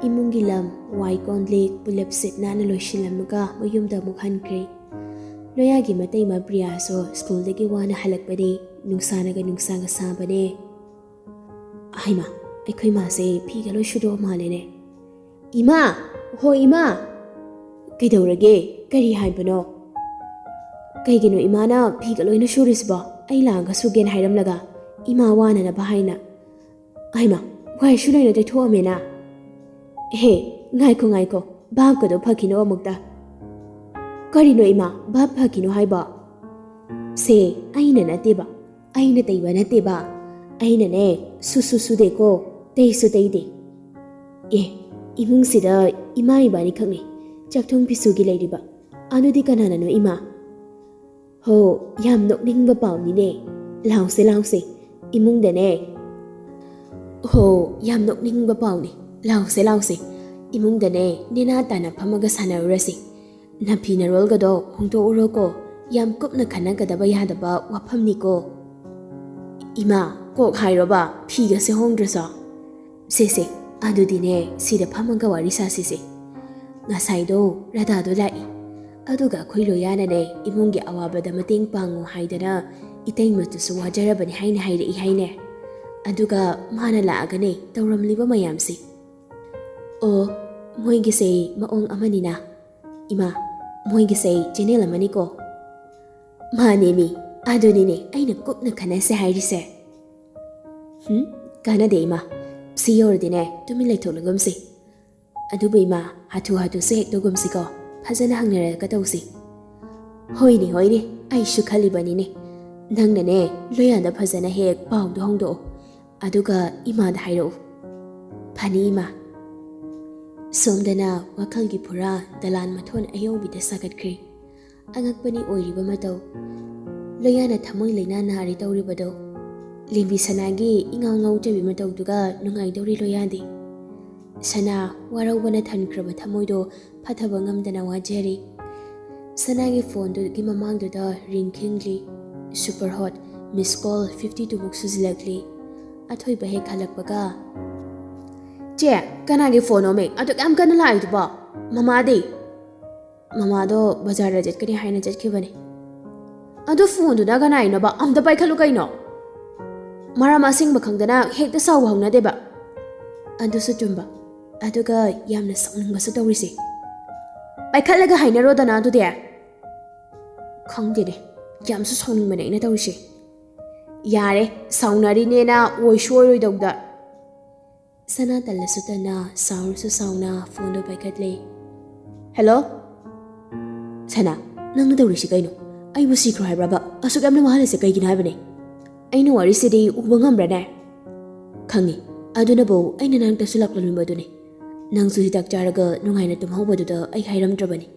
ꯏꯃꯨꯡꯒꯤ ꯂꯝ, ꯋꯥꯏ ꯀꯣꯟ ꯂꯤꯛ ꯄꯨꯂꯞ ꯁꯤꯠ ꯅꯥꯟꯅ ꯂꯣꯏꯁꯤꯜꯂꯝꯃꯒ ꯃꯌꯨꯝꯗ ꯑꯃꯨꯛ ꯍꯟꯈ꯭ꯔꯦ꯫ ꯂꯣꯌꯥꯒꯤ ꯃꯇꯩꯃ ꯄ꯭ꯔꯤꯌꯥꯁꯨ ꯁ꯭ꯀꯨꯜꯗꯒꯤ ꯋꯥꯅ ꯍꯜꯂꯛꯄꯅꯦ꯫ ꯅꯨꯡꯁꯥꯅꯒ ꯅꯨꯡꯁꯥꯒ ꯁꯥꯕꯅꯦ꯫ "ꯍꯩꯃꯥ, ꯑꯩꯈꯣꯏ ꯃꯥꯁꯦ ꯐꯤꯒ ꯂꯣꯏ ꯁꯨꯗꯣꯛꯑ ꯃꯥꯜꯂꯦꯅꯦ꯫" "ꯏꯃꯥ! ꯍꯣ ꯏꯃꯥ!" "ꯀꯩꯗꯧꯔꯒꯦ? ꯀꯔꯤ ꯍꯥꯏꯕꯅꯣ?" "ꯀꯩꯒꯤꯅꯣ ꯏꯃꯥꯅ ꯐꯤꯒ ꯂꯣꯏꯅ ꯁꯨꯔꯤꯁꯤꯕꯣ? ꯑꯩ ꯂꯥꯛꯑꯒ ꯁꯨꯒꯦꯅ ꯍꯥꯏꯔꯝꯂꯒ, ꯏꯃꯥ ꯋꯥꯅꯅꯕ ꯍꯥꯏꯅ꯫" "ꯍꯩꯃꯥ, ꯋꯥꯏꯁꯨ ꯂꯣꯏꯅ ꯇꯩꯊꯣꯛꯑꯝꯃꯦꯅ꯫" "ꯍꯦ, ꯉꯥꯏꯈꯣ, ꯉꯥꯏꯈꯣ, ꯚꯥꯞꯀꯗꯣ ꯐꯈꯤꯅꯣ ꯑꯃꯨꯛꯇ꯫" "ꯀꯔꯤꯅꯣ ꯏꯃꯥ, ꯚꯥꯞ ꯐꯈꯤꯅꯣ ꯍꯥꯏꯕꯣ?" "ꯁꯦ, ꯑꯩꯅ ꯅꯠꯇꯦꯕ, ꯑꯩꯅ ꯇꯩꯕ ꯅꯠꯇꯦꯕ꯫ ꯑꯩꯅꯅꯦ, ꯁꯨꯁꯨ ꯁꯨꯗꯦꯀꯣ, ꯇꯩꯁꯨ ꯇꯩꯗꯦ꯫" "ꯑꯦ, ꯏꯃꯨꯡꯁꯤꯗ ꯏꯃꯥ ꯏꯕꯥꯅꯤ ꯈꯛꯅꯤ ꯆꯥꯛꯊꯣꯡ ꯐꯤꯁꯨꯒꯤ ꯂꯩꯔꯤꯕ꯫ ꯑꯗꯨꯗꯤ ꯀꯅꯥꯅꯅꯣ ꯏꯃꯥ?" "ꯍꯣ, ꯌꯥꯝ ꯅꯣꯛꯅꯤꯡꯕ ꯄꯥꯎꯅꯤꯅꯦ꯫ ꯂꯥꯎꯁꯦ, ꯂꯥꯎꯁꯦ, ꯏꯃꯨꯡꯗꯅꯦ꯫" "ꯍꯣ, ꯌꯥꯝ ꯅꯣꯛꯅꯤꯡꯕ ꯄꯥꯎꯅꯤ꯫ ꯂꯥꯎꯁꯦ, ꯂꯥꯎꯁꯦ, ꯏꯃꯨꯡꯗꯅꯦ, ꯅꯦꯅꯥ ꯇꯥꯅ ꯐꯝꯃꯒ ꯁꯥꯟꯅꯔꯨꯔꯁꯤ꯫ ꯅꯐꯤ ꯅꯔꯣꯜꯒꯗꯣ ꯍꯣꯡꯗꯣꯛꯎꯔꯣꯀꯣ, ꯌꯥꯝ ꯀꯨꯞꯅ ꯈꯟꯅꯒꯗꯕ ꯌꯥꯗꯕ ꯋꯥꯐꯝꯅꯤꯀꯣ꯫" "ꯏꯃꯥ, ꯀꯣꯛ ꯍꯥꯏꯔꯣꯕ, ꯐꯤꯒꯁꯦ ꯍꯣꯡꯗ꯭ꯔꯁꯨ?" "ꯁꯦ, ꯁꯦ, ꯑꯗꯨꯗꯤꯅꯦ, ꯁꯤꯗ ꯐꯝꯃꯒ ꯋꯥꯔꯤ ꯁꯥꯁꯤꯁꯦ꯫ ꯉꯁꯥꯏꯗꯣ ꯔꯥꯙꯥꯗꯣ ꯂꯥꯛꯏ꯫ ꯑꯗꯨꯒ ꯑꯩꯈꯣꯏ ꯂꯣꯌꯥꯅꯅꯦ, ꯏꯃꯨꯡꯒꯤ ꯑꯋꯥꯕꯗ ꯃꯇꯦꯡ ꯄꯥꯡꯉꯨ ꯍꯥꯏꯗꯅ ꯏꯇꯩꯃꯗꯨꯁꯨ ꯋꯥꯖꯔꯕꯅꯤ ꯍꯥꯏꯅ ꯍꯥꯏꯔꯛꯏ ꯍꯥꯏꯅꯦ꯫ ꯑꯗꯨꯒ ꯃꯥꯅ ꯂꯥꯛꯑꯒꯅꯦ ꯇꯧꯔꯝꯂꯤꯕ ꯃꯌꯥꯝꯁꯤ꯫ ꯑꯣ, ꯃꯣꯏꯒꯤꯁꯦ ꯃꯑꯣꯡ ꯑꯃꯅꯤꯅ꯫ ꯏꯃꯥ, ꯃꯣꯏꯒꯤꯁꯦ ꯆꯦꯅꯦꯜ ꯑꯃꯅꯤꯀꯣ꯫ ꯃꯥꯅꯦꯃꯤ, ꯑꯗꯨꯅꯤꯅꯦ ꯑꯩꯅ ꯀꯨꯞꯅ ꯈꯟꯅꯁꯦ ꯍꯥꯏꯔꯤꯁꯦ꯫ ꯍꯨꯝ, ꯀꯥꯟꯅꯗꯦ ꯏꯃꯥ, ꯁꯤ ꯌꯧꯔꯗꯤꯅꯦ ꯇꯨꯃꯤꯟ ꯂꯩꯊꯣꯛꯂꯒꯨꯝꯁꯤ꯫ ꯑꯗꯨꯕꯨ ꯏꯃꯥ, ꯍꯥꯊꯨ ꯍꯥꯊꯨꯁꯨ ꯍꯦꯛ ꯇꯧꯒꯨꯝꯁꯤꯀꯣ, ꯐꯖꯅ ꯍꯪꯅꯔꯒ ꯇꯧꯁꯤ꯫ ꯍꯣꯏꯅꯦ ꯍꯣꯏꯅꯦ, ꯑꯩꯁꯨ ꯈꯜꯂꯤꯕꯅꯤꯅꯦ꯫ ꯅꯪꯅꯅꯦ ꯂꯣꯌꯥꯗ ꯐꯖꯅ ꯍꯦꯛ ꯄꯥꯎꯗꯣ ꯍꯣꯡꯗꯣꯛꯑꯣ, ꯑꯗꯨꯒ ꯏꯃꯥꯗ ꯍꯥꯏꯔꯛꯎ꯫ ꯐꯅꯤ ꯏꯃꯥ꯫ ꯁꯣꯝꯗꯅ ꯋꯥꯈꯜꯒꯤ ꯐꯨꯔꯥ ꯗꯂꯥꯟ ꯃꯊꯣꯟ ꯑꯌꯧꯕꯤꯗ ꯁꯥꯒꯠꯈ꯭ꯔꯦ꯫ ꯑꯉꯛꯄꯅꯤ ꯑꯣꯏꯔꯤꯕ ꯃꯇꯧ꯫ ꯂꯣꯌꯥꯅ ꯊꯃꯣꯏ ꯂꯩꯅꯥ ꯅꯥꯔꯦ ꯇꯧꯔꯤꯕꯗꯣ꯫ ꯂꯦꯝꯕꯤ ꯁꯅꯥꯒꯤ ꯏꯉꯥꯎ ꯉꯥꯎꯖꯕꯤ ꯃꯇꯧꯗꯨꯒ ꯅꯨꯡꯉꯥꯏꯗꯧꯔꯤ ꯂꯣꯌꯥꯗꯤ꯫ ꯁꯅꯥ ꯋꯥꯔꯧꯕꯅ ꯊꯟꯈ꯭ꯔꯕ ꯊꯃꯣꯏꯗꯣ ꯐꯊꯕ ꯉꯝꯗꯅ ꯋꯥꯖꯔꯤ꯫ ꯁꯅꯥꯒꯤ ꯐꯣꯟꯗꯨꯒꯤ ꯃꯃꯥꯡꯗꯨꯗ ꯔꯤꯡ ꯈꯤꯡꯂꯤ꯫ ꯁꯨꯄꯔ ꯍꯣꯠ ꯃꯤꯁ ꯀꯣꯜ ꯐꯤꯐꯇꯤ ꯇꯨꯃꯨꯛ ꯁꯨꯖꯤꯜꯂꯛꯂꯤ꯫ ꯑꯊꯣꯏꯕ ꯍꯦꯛ ꯍꯜꯂꯛꯄꯒ, "ꯆꯦ, ꯀꯅꯥꯒꯤ ꯐꯣꯟꯅꯣꯃꯦ ꯑꯗꯨꯛ ꯌꯥꯝ ꯀꯟꯅ ꯂꯥꯛꯏꯗꯨꯕꯣ? ꯃꯃꯥꯗꯤ?" "ꯃꯃꯥꯗꯣ ꯕꯖꯥꯔꯗ ꯆꯠꯀꯅꯤ ꯍꯥꯏꯅ ꯆꯠꯈꯤꯕꯅꯦ꯫" "ꯑꯗꯨ ꯐꯣꯟꯗꯨꯅ ꯀꯅꯥꯏꯅꯣꯕ? ꯑꯝꯇ ꯄꯥꯏꯈꯠꯂꯨ ꯀꯩꯅꯣ꯫ ꯃꯔꯝ ꯑꯁꯦꯡꯕ ꯈꯪꯗꯅ ꯍꯦꯛꯇ ꯁꯥꯎꯕ ꯍꯧꯅꯗꯦꯕ꯫" ꯑꯗꯨꯁꯨ ꯆꯨꯝꯕ, ꯑꯗꯨꯒ ꯌꯥꯝꯅ ꯁꯥꯎꯅꯤꯡꯕꯁꯨ ꯇꯧꯔꯤꯁꯦ꯫ "ꯄꯥꯏꯈꯠꯂꯒ ꯍꯥꯏꯅꯔꯣꯗꯅ ꯑꯗꯨꯗꯤ꯫" ꯈꯪꯗꯦꯅꯦ, ꯌꯥꯝꯁꯨ ꯁꯥꯎꯅꯤꯡꯕꯅꯦ ꯑꯩꯅ ꯇꯧꯔꯤꯁꯦ꯫ "ꯌꯥꯔꯦ, ꯁꯥꯎꯅꯔꯤꯅꯦꯅ ꯑꯣꯏꯁꯨ ꯑꯣꯏꯔꯣꯏꯗꯧꯗ꯫" ꯁꯅꯥ ꯇꯜꯂꯁꯨ ꯇꯟꯅ, ꯁꯥꯎꯔꯁꯨ ꯁꯥꯎꯅ ꯐꯣꯟꯗꯣ ꯄꯥꯏꯈꯠꯂꯦ꯫ "ꯍꯦꯜꯂꯣ?" "ꯁꯅꯥ, ꯅꯪꯅ ꯇꯧꯔꯤꯁꯤ ꯀꯩꯅꯣ? ꯑꯩꯕꯨ ꯁꯤꯈ꯭ꯔꯣ ꯍꯥꯏꯕ꯭ꯔꯕ? ꯑꯁꯨꯛ ꯌꯥꯝꯅ ꯋꯥꯍꯜꯂꯤꯁꯦ ꯀꯩꯒꯤꯅꯣ ꯍꯥꯏꯕꯅꯦ?" "ꯑꯩꯅ ꯋꯥꯔꯤꯁꯤꯗꯤ ꯎꯕ ꯉꯝꯕ꯭ꯔꯅꯦ?" "ꯈꯪꯉꯤ, ꯑꯗꯨꯅꯕꯨ ꯑꯩꯅ ꯅꯪ ꯇꯁꯨ ꯂꯥꯛꯂꯝꯃꯤꯕꯗꯨꯅꯤ꯫ ꯅꯪꯁꯨ ꯍꯤꯗꯥꯛ ꯆꯥꯔꯒ ꯅꯨꯡꯉꯥꯏꯅ ꯇꯨꯝꯍꯧꯕꯗꯨꯗ ꯑꯩ ꯍꯥꯏꯔꯝꯗ꯭ꯔꯕꯅꯤ꯫"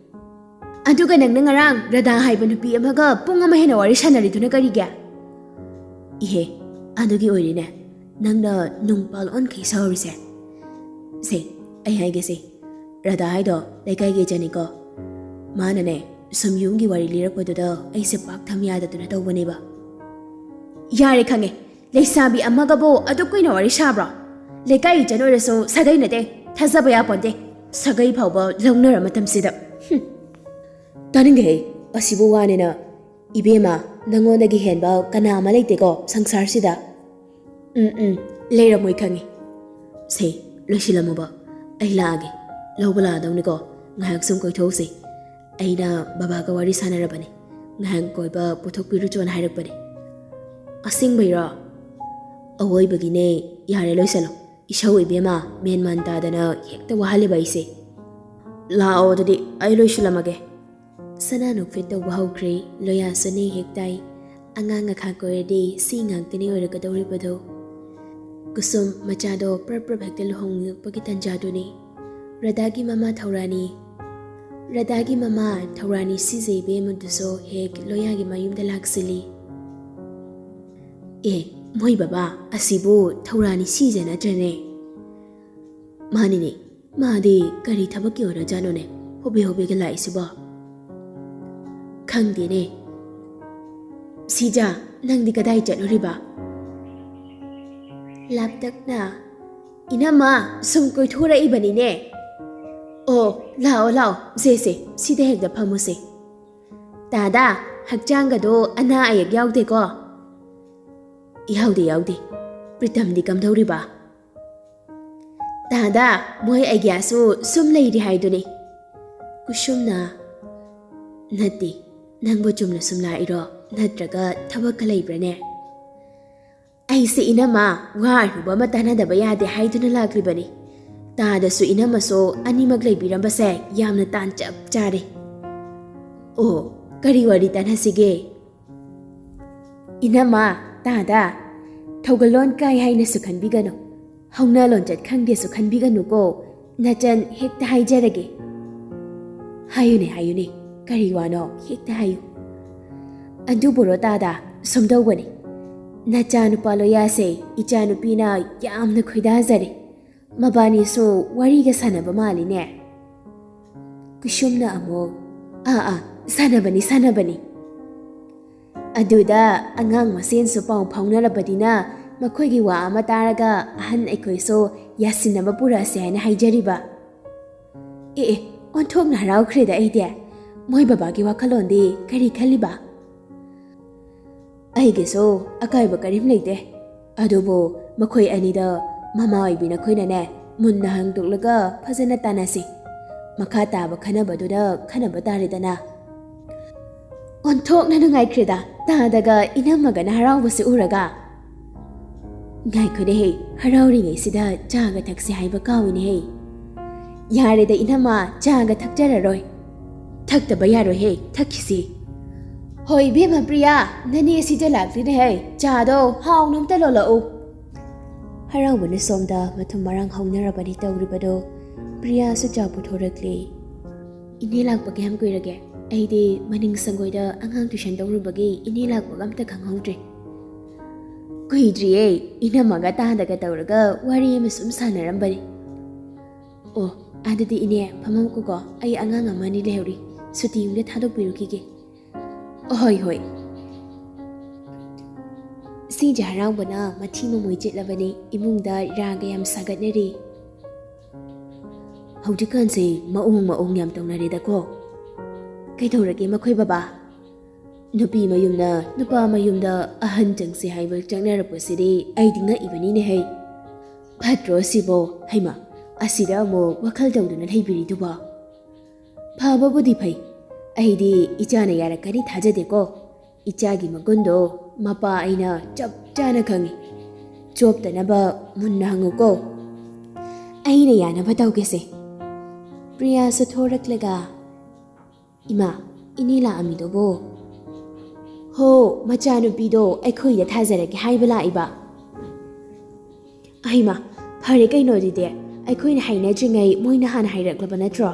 "ꯑꯗꯨꯒ ꯅꯪꯅ ꯉꯔꯥꯡ ꯔꯥꯙꯥ ꯍꯥꯏꯕ ꯅꯨꯄꯤ ꯑꯃꯒ ꯄꯨꯡ ꯑꯃ ꯍꯦꯟꯅ ꯋꯥꯔꯤ ꯁꯥꯟꯅꯔꯤꯗꯨꯅ ꯀꯔꯤꯒꯤ?" "ꯏꯍꯦ, ꯑꯗꯨꯒꯤ ꯑꯣꯏꯔꯤꯅꯦ ꯅꯪꯅ ꯅꯨꯡꯄꯥꯜ ꯑꯣꯟꯈꯩ ꯁꯥꯎꯔꯤꯁꯦ꯫ ꯁꯦ, ꯑꯩ ꯍꯥꯏꯒꯦꯁꯦ, ꯔꯥꯙꯥ ꯍꯥꯏꯗꯣ ꯂꯩꯀꯥꯏꯒꯤ ꯏꯆꯟꯅꯤꯀꯣ꯫ ꯃꯥꯅꯅꯦ ꯁꯨꯝ ꯌꯨꯝꯒꯤ ꯋꯥꯔꯤ ꯂꯤꯔꯛꯄꯗꯨꯗ ꯑꯩꯁꯦ ꯄꯥꯛ ꯊꯝ ꯌꯥꯗꯗꯅ ꯇꯧꯕꯅꯦꯕ꯫" "ꯌꯥꯔꯦ, ꯈꯪꯉꯦ꯫ ꯂꯩꯁꯥꯕꯤ ꯑꯃꯒꯕꯨ ꯑꯗꯨꯛ ꯀꯨꯏꯅ ꯋꯥꯔꯤ ꯁꯥꯕ꯭ꯔꯣ? ꯂꯩꯀꯥꯏ ꯏꯆꯟ ꯑꯣꯏꯔꯁꯨ ꯁꯥꯒꯩ ꯅꯠꯇꯦ, ꯊꯥꯖꯕ ꯌꯥꯄꯣꯟꯇꯦ꯫ ꯁꯥꯒꯩ ꯐꯥꯎꯕ ꯂꯧꯅꯔ ꯃꯇꯝꯁꯤꯗ꯫ ꯍꯨꯝ꯫" ꯇꯥꯅꯤꯡꯗꯦꯍꯦ, ꯑꯁꯤꯕꯨ ꯋꯥꯅꯦꯅ꯫ ꯏꯕꯦꯝꯃ, ꯅꯪꯉꯣꯟꯗꯒꯤ ꯍꯦꯟꯕ ꯀꯅꯥ ꯑꯃ ꯂꯩꯇꯦꯀꯣ ꯁꯪꯁꯥꯔꯁꯤꯗ꯫ ꯎꯝ, ꯎꯝ, ꯂꯩꯔꯝꯃꯣꯏ ꯈꯪꯉꯤ꯫ ꯁꯦ, ꯂꯣꯏꯁꯤꯜꯂꯝꯃꯣꯕ꯫ ꯑꯩ ꯂꯥꯛꯑꯒꯦ꯫ ꯂꯧꯕ ꯂꯥꯛꯑꯗꯧꯅꯤꯀꯣ꯫ ꯉꯥꯏꯍꯥꯛ ꯁꯨꯝ ꯀꯣꯏꯊꯣꯛꯎꯁꯦ꯫ ꯑꯩꯅ ꯕꯕꯥꯒ ꯋꯥꯔꯤ ꯁꯥꯟꯅꯔꯕꯅꯦ꯫ ꯉꯥꯏꯍꯥꯛ ꯀꯣꯏꯕ ꯄꯨꯊꯣꯛꯄꯤꯔꯨꯆꯣꯅ ꯍꯥꯏꯔꯛꯄꯅꯦ꯫ ꯑꯁꯦꯡꯕꯩꯔꯣ? ꯑꯋꯣꯏꯕꯒꯤꯅꯦ꯫ ꯌꯥꯔꯦ, ꯂꯣꯏꯁꯜꯂꯣ꯫ ꯏꯁꯧ ꯏꯕꯦꯝꯃ, ꯃꯦꯟ ꯃꯥꯟ ꯇꯥꯗꯅ ꯍꯦꯛꯇ ꯋꯥꯍꯜꯂꯦꯕ ꯑꯩꯁꯦ꯫ ꯂꯥꯛꯑꯣ ꯑꯗꯨꯗꯤ, ꯑꯩ ꯂꯣꯏꯁꯤꯜꯂꯝꯃꯒꯦ꯫ ꯁꯅꯥ ꯅꯣꯛꯐꯦꯠ ꯇꯧꯕ ꯍꯧꯈ꯭ꯔꯦ꯫ ꯂꯣꯌꯥꯁꯨꯅꯦ ꯍꯦꯛ ꯇꯥꯏ꯫ ꯑꯉꯥꯡ ꯑꯈꯥ ꯀꯣꯏꯔꯗꯤ ꯁꯤ ꯉꯥꯛꯇꯅꯦ ꯑꯣꯏꯔꯛꯀꯗꯧꯔꯤꯕꯗꯣ꯫ ꯀꯨꯁꯨꯝ ꯃꯆꯥꯗꯣ ꯄ꯭ꯔꯞ ꯄ꯭ꯔꯞ ꯍꯦꯛꯇ ꯂꯨꯍꯣꯡꯂꯛꯄꯒꯤ ꯇꯥꯟꯖꯥꯗꯨꯅꯤ꯫ ꯔꯙꯥꯒꯤ ꯃꯃꯥ ꯊꯧꯔꯥꯅꯤ, ꯔꯙꯥꯒꯤ ꯃꯃꯥ ꯊꯧꯔꯥꯅꯤ ꯁꯤꯖ ꯏꯕꯦꯝꯃꯗꯨꯁꯨ ꯍꯦꯛ ꯂꯣꯌꯥꯒꯤ ꯃꯌꯨꯝꯗ ꯂꯥꯛꯁꯤꯜꯂꯤ꯫ ꯑꯦ, ꯃꯣꯏ ꯕꯕꯥ, ꯑꯁꯤꯕꯨ ꯊꯧꯔꯥꯅꯤ ꯁꯤꯖ ꯅꯠꯇ꯭ꯔꯅꯦ? ꯃꯥꯅꯤꯅꯦ, ꯃꯥꯗꯤ ꯀꯔꯤ ꯊꯕꯛꯀꯤ ꯑꯣꯏꯔꯖꯥꯠꯅꯣꯅꯦ, ꯍꯣꯕꯦ ꯍꯣꯕꯦꯒ ꯂꯥꯛꯏꯁꯤꯕꯣ? ꯈꯪꯗꯦꯅꯦ꯫ ꯁꯤꯖ, ꯅꯪꯗꯤ ꯀꯗꯥꯏ ꯆꯠꯂꯨꯔꯤꯕ? ꯂꯥꯞꯇꯛꯅ꯫ ꯏꯅꯝꯃ, ꯁꯨꯝ ꯀꯣꯏꯊꯣꯔꯛꯏꯕꯅꯤꯅꯦ꯫ ꯑꯣ, ꯂꯥꯛꯑꯣ, ꯂꯥꯛꯑꯣ, ꯁꯦ, ꯁꯦ, ꯁꯤꯗ ꯍꯦꯛꯇ ꯐꯝꯃꯨꯁꯦ꯫ ꯇꯥꯗꯥ, ꯍꯛꯆꯥꯡꯒꯗꯣ ꯑꯅꯥ ꯑꯌꯦꯛ ꯌꯥꯎꯗꯦꯀꯣ? ꯌꯥꯎꯗꯦ, ꯌꯥꯎꯗꯦ꯫ ꯄ꯭ꯔꯤꯇꯝꯗꯤ ꯀꯝꯗꯧꯔꯤꯕ? ꯇꯥꯗꯥ, ꯃꯣꯏ ꯑꯩꯒ꯭ꯌꯥꯁꯨ ꯁꯨꯝ ꯂꯩꯔꯤ ꯍꯥꯏꯗꯨꯅꯤ꯫ ꯀꯨꯁꯨꯝꯅ, ꯅꯠꯇꯦ, ꯅꯪꯕꯨ ꯆꯨꯝꯅ ꯁꯨꯝ ꯂꯥꯛꯏꯔꯣ? ꯅꯠꯇ꯭ꯔꯒ ꯊꯕꯛꯀ ꯂꯩꯕ꯭ꯔꯅꯦ? ꯑꯩꯁꯦ ꯏꯅꯝꯃ, ꯋꯥ ꯑꯔꯨꯕ ꯑꯃ ꯇꯥꯟꯅꯗꯕ ꯌꯥꯗꯦ ꯍꯥꯏꯗꯨꯅ ꯂꯥꯛꯂꯤꯕꯅꯤ꯫ ꯇꯥꯗꯁꯨ ꯏꯅꯝꯃꯁꯨ ꯑꯅꯤꯃꯛ ꯂꯩꯕꯤꯔꯝꯕꯁꯦ ꯌꯥꯝꯅ ꯇꯥꯟ ꯆꯞ ꯆꯥꯔꯦ꯫ ꯑꯣ, ꯀꯔꯤ ꯋꯥꯔꯤ ꯇꯥꯟꯅꯁꯤꯒꯦ? ꯏꯅꯝꯃ, ꯇꯥꯗ, ꯊꯧꯒꯜꯂꯣꯟ ꯀꯥꯏ ꯍꯥꯏꯅꯁꯨ ꯈꯟꯕꯤꯒꯅꯨ, ꯍꯧꯅ ꯂꯣꯟꯆꯠ ꯈꯪꯗꯦꯁꯨ ꯈꯟꯕꯤꯒꯅꯨꯀꯣ, ꯅꯆꯟ ꯍꯦꯛꯇ ꯍꯥꯏꯖꯔꯒꯦ꯫ ꯍꯥꯏꯌꯨꯅꯦ, ꯍꯥꯏꯌꯨꯅꯦ, ꯀꯔꯤ ꯋꯥꯅꯣ ꯍꯦꯛꯇ ꯍꯥꯏꯌꯨ꯫ ꯑꯗꯨꯕꯨꯔꯣ ꯇꯥꯗ, ꯁꯨꯝ ꯇꯧꯕꯅꯤ, ꯅꯆꯥꯅꯨꯄꯥ ꯂꯣꯌꯥꯁꯦ ꯏꯆꯥꯅꯨꯄꯤꯅ ꯌꯥꯝꯅ ꯈꯣꯏꯗꯥꯖꯔꯦ꯫ ꯃꯕꯥꯅꯤꯁꯨ ꯋꯥꯔꯤꯒ ꯁꯥꯟꯅꯕ ꯃꯥꯜꯂꯤꯅꯦ꯫ ꯀꯨꯁꯨꯝꯅ ꯑꯃꯨꯛ, "ꯑꯥ, ꯑꯥ, ꯁꯥꯟꯅꯕꯅꯤ, ꯁꯥꯟꯅꯕꯅꯤ꯫" ꯑꯗꯨꯗ ꯑꯉꯥꯡ ꯃꯁꯦꯟꯁꯨ ꯄꯥꯎ ꯐꯥꯎꯅꯔꯕꯅꯤꯅ ꯃꯈꯣꯏꯒꯤ ꯋꯥ ꯑꯃ ꯇꯥꯔꯒ ꯑꯍꯟ ꯑꯩꯈꯣꯏꯁꯨ ꯌꯥꯁꯤꯟꯅꯕ ꯄꯨꯔꯛꯑꯁꯦ ꯍꯥꯏꯅ ꯍꯥꯏꯖꯔꯤꯕ꯫ ꯑꯦ, ꯑꯦ, ꯑꯣꯟꯊꯣꯛꯅ ꯍꯔꯥꯎꯈ꯭ꯔꯦꯗ ꯑꯩꯗꯤ꯫ ꯃꯣꯏ ꯕꯕꯥꯒꯤ ꯋꯥꯈꯜꯂꯣꯟꯗꯤ ꯀꯔꯤ ꯈꯜꯂꯤꯕ? ꯑꯩꯒꯤꯁꯨ ꯑꯀꯥꯏꯕ ꯀꯔꯤꯝ ꯂꯩꯇꯦ꯫ ꯑꯗꯨꯕꯨ ꯃꯈꯣꯏ ꯑꯅꯤꯗ ꯃꯃꯥ ꯑꯣꯏꯕꯤ ꯅꯈꯣꯏꯅꯅꯦ, ꯃꯨꯟꯅ ꯍꯥꯡꯗꯣꯛꯂꯒ ꯐꯖꯅ ꯇꯥꯟꯅꯁꯤ꯫ ꯃꯈꯥ ꯇꯥꯕ ꯈꯟꯅꯕꯗꯨꯅ ꯈꯟꯅꯕ ꯇꯥꯔꯦꯗꯅ꯫ ꯑꯣꯟꯊꯣꯛꯅ ꯅꯨꯡꯉꯥꯏꯈ꯭ꯔꯦꯗ, ꯇꯥꯗꯒ ꯏꯅꯝꯃꯒꯅ ꯍꯔꯥꯎꯕꯁꯤ ꯎꯔꯒ꯫ ꯉꯥꯏꯈꯣꯅꯦꯍꯦ, ꯍꯔꯥꯎꯔꯤꯉꯩꯁꯤꯗ ꯆꯥꯒ ꯊꯛꯁꯤ ꯍꯥꯏꯕ ꯀꯥꯎꯏꯅꯦꯍꯦ꯫ ꯌꯥꯔꯦꯗ ꯏꯅꯝꯃ, ꯆꯥꯒ ꯊꯛꯆꯔꯔꯣꯏ꯫ ꯊꯛꯇꯕ ꯌꯥꯔꯣꯏꯍꯦ, ꯊꯛꯈꯤꯁꯤ꯫ ꯍꯣꯏ ꯏꯕꯦꯝꯃ ꯄ꯭ꯔꯤꯌꯥ, ꯅꯅꯦ ꯁꯤꯗ ꯂꯥꯛꯇꯦꯅꯦꯍꯦ, ꯆꯥꯗꯣ ꯍꯥꯎꯅ ꯑꯝꯇ ꯂꯣꯜꯂꯛꯎ꯫ ꯍꯔꯥꯎꯕꯅ ꯁꯣꯝꯗ ꯃꯊꯨꯝ ꯃꯔꯥꯡ ꯍꯧꯅꯔꯕꯅꯤ ꯇꯧꯔꯤꯕꯗꯣ꯫ ꯄ꯭ꯔꯤꯌꯥꯁꯨ ꯆꯥ ꯄꯨꯊꯣꯔꯛꯂꯦ꯫ ꯏꯅꯦ ꯂꯥꯛꯄ ꯀꯌꯥꯝ ꯀꯨꯏꯔꯒꯦ? ꯑꯩꯗꯤ ꯃꯅꯤꯡ ꯁꯪꯒꯣꯏꯗ ꯑꯉꯥꯡ ꯇ꯭ꯌꯨꯁꯟ ꯇꯧꯔꯨꯕꯒꯤ ꯏꯅꯦ ꯂꯥꯛꯄꯒ ꯑꯝꯇ ꯈꯪꯍꯧꯗ꯭ꯔꯦ꯫ ꯀꯨꯏꯗ꯭ꯔꯤꯌꯦ, ꯏꯅꯝꯃꯒ ꯇꯥꯗꯒ ꯇꯧꯔꯒ ꯋꯥꯔꯤ ꯑꯃ ꯁꯨꯝ ꯁꯥꯟꯅꯔꯝꯕꯅꯤ꯫ ꯑꯣ, ꯑꯗꯨꯗꯤ ꯏꯅꯦ ꯐꯝꯃꯝꯀꯣꯀꯣ, ꯑꯩ ꯑꯉꯥꯡ ꯑꯃ ꯑꯅꯤ ꯂꯩꯍꯧꯔꯤ, ꯁꯨꯇꯤ ꯑꯃꯗ ꯊꯥꯗꯣꯛꯄꯤꯔꯨꯈꯤꯒꯦ꯫ ꯍꯣꯏ ꯍꯣꯏ꯫ ꯁꯤꯁꯦ ꯍꯔꯥꯎꯕꯅ ꯃꯊꯤ ꯃꯃꯣꯏ ꯆꯤꯠꯂꯕꯅꯤ, ꯏꯃꯨꯡꯗ ꯔꯥꯒ ꯌꯥꯝ ꯁꯥꯒꯠꯅꯔꯤ꯫ ꯍꯧꯖꯤꯛꯀꯥꯟꯁꯦ ꯃꯑꯣꯡ ꯃꯑꯣꯡ ꯌꯥꯝ ꯇꯧꯅꯔꯦꯗꯀꯣ꯫ ꯀꯩꯗꯧꯔꯒꯦ ꯃꯈꯣꯏ ꯕꯕꯥ? ꯅꯨꯄꯤ ꯃꯌꯨꯝꯅ ꯅꯨꯄꯥ ꯃꯌꯨꯝꯗ ꯑꯍꯟ ꯆꯪꯁꯤ ꯍꯥꯏꯕ ꯆꯪꯅꯔꯛꯄꯁꯤꯗꯤ ꯑꯩꯗꯤ ꯉꯛꯏꯕꯅꯤꯅꯦꯍꯦ꯫ ꯐꯠꯇ꯭ꯔꯣ ꯁꯤꯕꯣ? ꯍꯩꯃ, ꯑꯁꯤꯗ ꯑꯃꯨꯛ ꯋꯥꯈꯜ ꯇꯧꯗꯨꯅ ꯂꯩꯕꯤꯔꯤꯗꯨꯕꯣ? ꯐꯕꯕꯨꯗꯤ ꯐꯩ꯫ ꯑꯩꯗꯤ ꯏꯆꯥꯅ ꯌꯥꯔꯛꯀꯅꯤ ꯊꯥꯖꯗꯦꯀꯣ꯫ ꯏꯆꯥꯒꯤ ꯃꯒꯨꯟꯗꯣ ꯃꯄꯥ ꯑꯩꯅ ꯆꯞ ꯆꯥꯅ ꯈꯪꯉꯤ꯫ ꯆꯣꯞꯇꯅꯕ ꯃꯨꯟꯅ ꯍꯪꯉꯨꯀꯣ꯫ ꯑꯩꯅ ꯌꯥꯅꯕ ꯇꯧꯒꯦꯁꯦ꯫ ꯄ꯭ꯔꯤꯌꯥꯁꯨ ꯊꯣꯔꯛꯂꯒ, "ꯏꯃꯥ, ꯏꯅꯦ ꯂꯥꯛꯑꯝꯃꯤꯗꯨꯕꯨ?" "ꯍꯣ, ꯃꯆꯥꯅꯨꯄꯤꯗꯣ ꯑꯩꯈꯣꯏꯗ ꯊꯥꯖꯔꯒꯦ ꯍꯥꯏꯕ ꯂꯥꯛꯏꯕ꯫" "ꯑꯩꯃ, ꯐꯔꯦ ꯀꯩꯅꯣ ꯑꯗꯨꯗꯤ, ꯑꯩꯈꯣꯏꯅ ꯍꯥꯏꯅꯗ꯭ꯔꯤꯉꯩ ꯃꯣꯏꯅ ꯍꯥꯟꯅ ꯍꯥꯏꯔꯛꯂꯕ ꯅꯠꯇ꯭ꯔꯣ?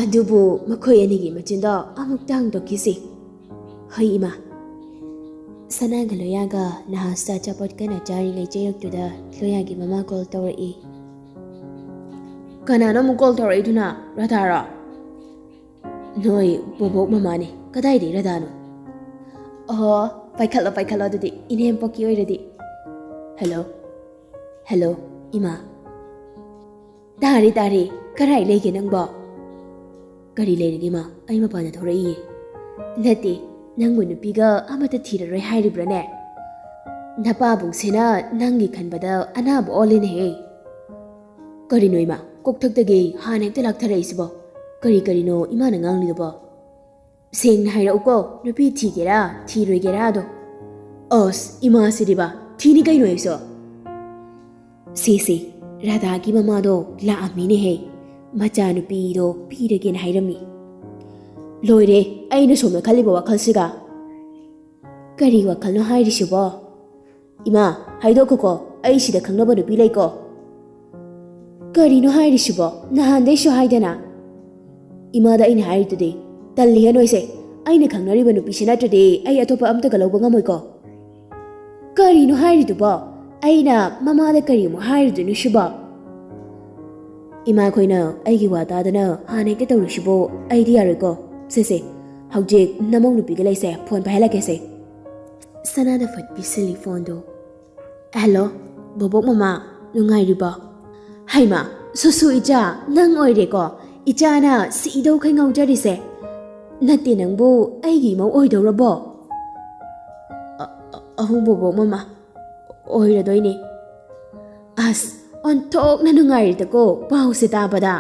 ꯑꯗꯨꯕꯨ ꯃꯈꯣꯏ ꯑꯅꯤꯒꯤ ꯃꯆꯤꯟꯗꯣ ꯑꯃꯨꯛꯇ ꯍꯥꯡꯗꯣꯛꯈꯤꯁꯤ꯫" "ꯍꯣꯏ ꯏꯃꯥ꯫" ꯁꯅꯥꯒ ꯂꯣꯌꯥꯒ ꯅꯍꯥꯁꯇ ꯑꯆꯥꯄꯣꯠ ꯀꯟꯅ ꯆꯥꯔꯤꯉꯩ ꯆꯩꯔꯛꯇꯨꯗ ꯂꯣꯌꯥꯒꯤ ꯃꯃꯥ ꯀꯣꯜ ꯇꯧꯔꯛꯏ꯫ "ꯀꯅꯥꯅꯣ ꯑꯃꯨꯛ ꯀꯣꯜ ꯇꯧꯔꯛꯏꯗꯨꯅ? ꯔꯥꯙꯥꯔꯣ?" "ꯅꯣꯏ ꯕꯣꯕꯣꯛ ꯃꯃꯥꯅꯦ, ꯀꯗꯥꯏꯗꯩ ꯔꯥꯙꯥꯅꯣ?" "ꯑꯣꯍꯣ, ꯄꯥꯏꯈꯠꯂꯣ, ꯄꯥꯏꯈꯠꯂꯣ ꯑꯗꯨꯗꯤ, ꯏꯅꯦꯝꯄꯣꯛꯀꯤ ꯑꯣꯏꯔꯗꯤ꯫" "ꯍꯦꯜꯂꯣ, ꯍꯦꯜꯂꯣ, ꯏꯃꯥ꯫" "ꯇꯥꯔꯦ, ꯇꯥꯔꯦ, ꯀꯔꯥꯏ ꯂꯩꯒꯦ ꯅꯪꯕꯣ?" "ꯀꯔꯤ ꯂꯩꯔꯒꯦ ꯏꯃꯥ? ꯑꯩ ꯃꯄꯥꯟꯗ ꯊꯣꯔꯛꯏꯌꯦ꯫" "ꯅꯠꯇꯦ, ꯅꯪꯕꯨ ꯅꯨꯄꯤꯒ ꯑꯃꯠꯇ ꯊꯤꯔꯔꯣꯏ ꯍꯥꯏꯔꯤꯕ꯭ꯔꯥꯅꯦ? ꯅꯄꯥꯕꯨꯡꯁꯦꯅ ꯅꯪꯒꯤ ꯈꯟꯕꯗ ꯑꯅꯥꯕ ꯑꯣꯜꯂꯦꯅꯦꯍꯦ꯫" "ꯀꯔꯤꯅꯣ ꯏꯃꯥ, ꯀꯣꯛꯊꯛꯇꯒꯤ ꯍꯥꯟꯅ ꯍꯦꯛꯇ ꯂꯥꯛꯊꯔꯛꯏꯁꯤꯕꯣ? ꯀꯔꯤ ꯀꯔꯤꯅꯣ ꯏꯃꯥꯅ ꯉꯥꯡꯂꯤꯗꯨꯕꯣ? ꯁꯦꯡꯅ ꯍꯥꯏꯔꯛꯎꯀꯣ, ꯅꯨꯄꯤ ꯊꯤꯒꯦꯔꯥ ꯊꯤꯔꯣꯏꯒꯦꯔꯥꯗꯣ?" "ꯑꯁ, ꯏꯃꯥꯁꯤꯗꯤꯕ, ꯊꯤꯅꯤ ꯀꯩꯅꯣ ꯑꯩꯁꯨ꯫" ꯁꯤꯁꯤ, ꯔꯥꯙꯥꯒꯤ ꯃꯃꯥꯗꯣ ꯂꯥꯛꯑꯝꯃꯤꯅꯦꯍꯦ꯫ ꯃꯆꯥꯅꯨꯄꯤꯗꯣ ꯄꯤꯔꯒꯦꯅ ꯍꯥꯏꯔꯝꯃꯤ꯫ ꯂꯣꯏꯔꯦ, ꯑꯩꯅ ꯁꯣꯝꯗ ꯈꯜꯂꯤꯕ ꯋꯥꯈꯜꯁꯤꯒ꯫ "ꯀꯔꯤ ꯋꯥꯈꯜꯅꯣ ꯍꯥꯏꯔꯤꯁꯤꯕꯣ?" "ꯏꯃꯥ, ꯍꯥꯏꯗꯣꯛꯈꯣꯀꯣ, ꯑꯩ ꯁꯤꯗ ꯈꯪꯅꯕ ꯅꯨꯄꯤ ꯂꯩꯀꯣ꯫" "ꯀꯔꯤꯅꯣ ꯍꯥꯏꯔꯤꯁꯤꯕꯣ? ꯅꯍꯥꯟꯗꯩꯁꯨ ꯍꯥꯏꯗꯅ꯫" "ꯏꯃꯥꯗ ꯑꯩꯅ ꯍꯥꯏꯔꯤꯗꯨꯗꯤ, ꯇꯜꯂꯤꯍꯦ ꯅꯣꯏꯁꯦ꯫ ꯑꯩꯅ ꯈꯪꯅꯔꯤꯕ ꯅꯨꯄꯤꯁꯤ ꯅꯠꯇ꯭ꯔꯗꯤ ꯑꯩ ꯑꯇꯣꯞꯄ ꯑꯝꯇꯒ ꯂꯧꯕ ꯉꯝꯃꯣꯏꯀꯣ꯫" "ꯀꯔꯤꯅꯣ ꯍꯥꯏꯔꯤꯗꯨꯕꯣ? ꯑꯩꯅ ꯃꯃꯥꯗ ꯀꯔꯤ ꯑꯃꯨꯛ ꯍꯥꯏꯔꯨꯗꯣꯏꯅꯣ ꯁꯤꯕꯣ?" "ꯏꯃꯥ, ꯑꯩꯈꯣꯏꯅ ꯑꯩꯒꯤ ꯋꯥ ꯇꯥꯗꯅ ꯍꯥꯟꯅ ꯍꯦꯛꯇ ꯇꯧꯔꯤꯁꯤꯕꯣ? ꯑꯩꯗꯤ ꯌꯥꯔꯣꯏꯀꯣ꯫ ꯁꯦ ꯁꯦ, ꯍꯧꯖꯤꯛ ꯅꯃꯧ ꯅꯨꯄꯤꯒ ꯂꯩꯁꯦ, ꯐꯣꯟ ꯄꯥꯏꯍꯜꯂꯛꯀꯦꯁꯦ꯫" ꯁꯅꯥꯗ ꯐꯠ ꯄꯤꯁꯤꯜꯂꯤ ꯐꯣꯟꯗꯣ꯫ "ꯍꯦꯜꯂꯣ, ꯕꯣꯕꯣꯛ ꯃꯃꯥ, ꯅꯨꯡꯉꯥꯏꯔꯤꯕꯣ?" "ꯍꯩꯃꯥ, ꯁꯨꯁꯨ ꯏꯆꯥ, ꯅꯪ ꯑꯣꯏꯔꯦꯀꯣ ꯏꯆꯥꯅ ꯁꯤꯗꯧꯈꯩ ꯉꯥꯎꯖꯔꯤꯁꯦ꯫ ꯅꯠꯇꯦ, ꯅꯪꯕꯨ ꯑꯩꯒꯤ ꯏꯃꯧ ꯑꯣꯏꯗꯧꯔꯕꯣ?" "ꯑ-, ꯑ-, ꯑꯍꯨ ꯕꯣꯕꯣꯛ ꯃꯃꯥ, ꯑꯣꯏꯔꯗꯣꯏꯅꯦ꯫" "ꯑꯁ, ꯑꯣꯟꯊꯣꯛꯅ ꯅꯨꯡꯉꯥꯏꯔꯦꯗꯀꯣ ꯄꯥꯎꯁꯦ ꯇꯥꯕꯗ꯫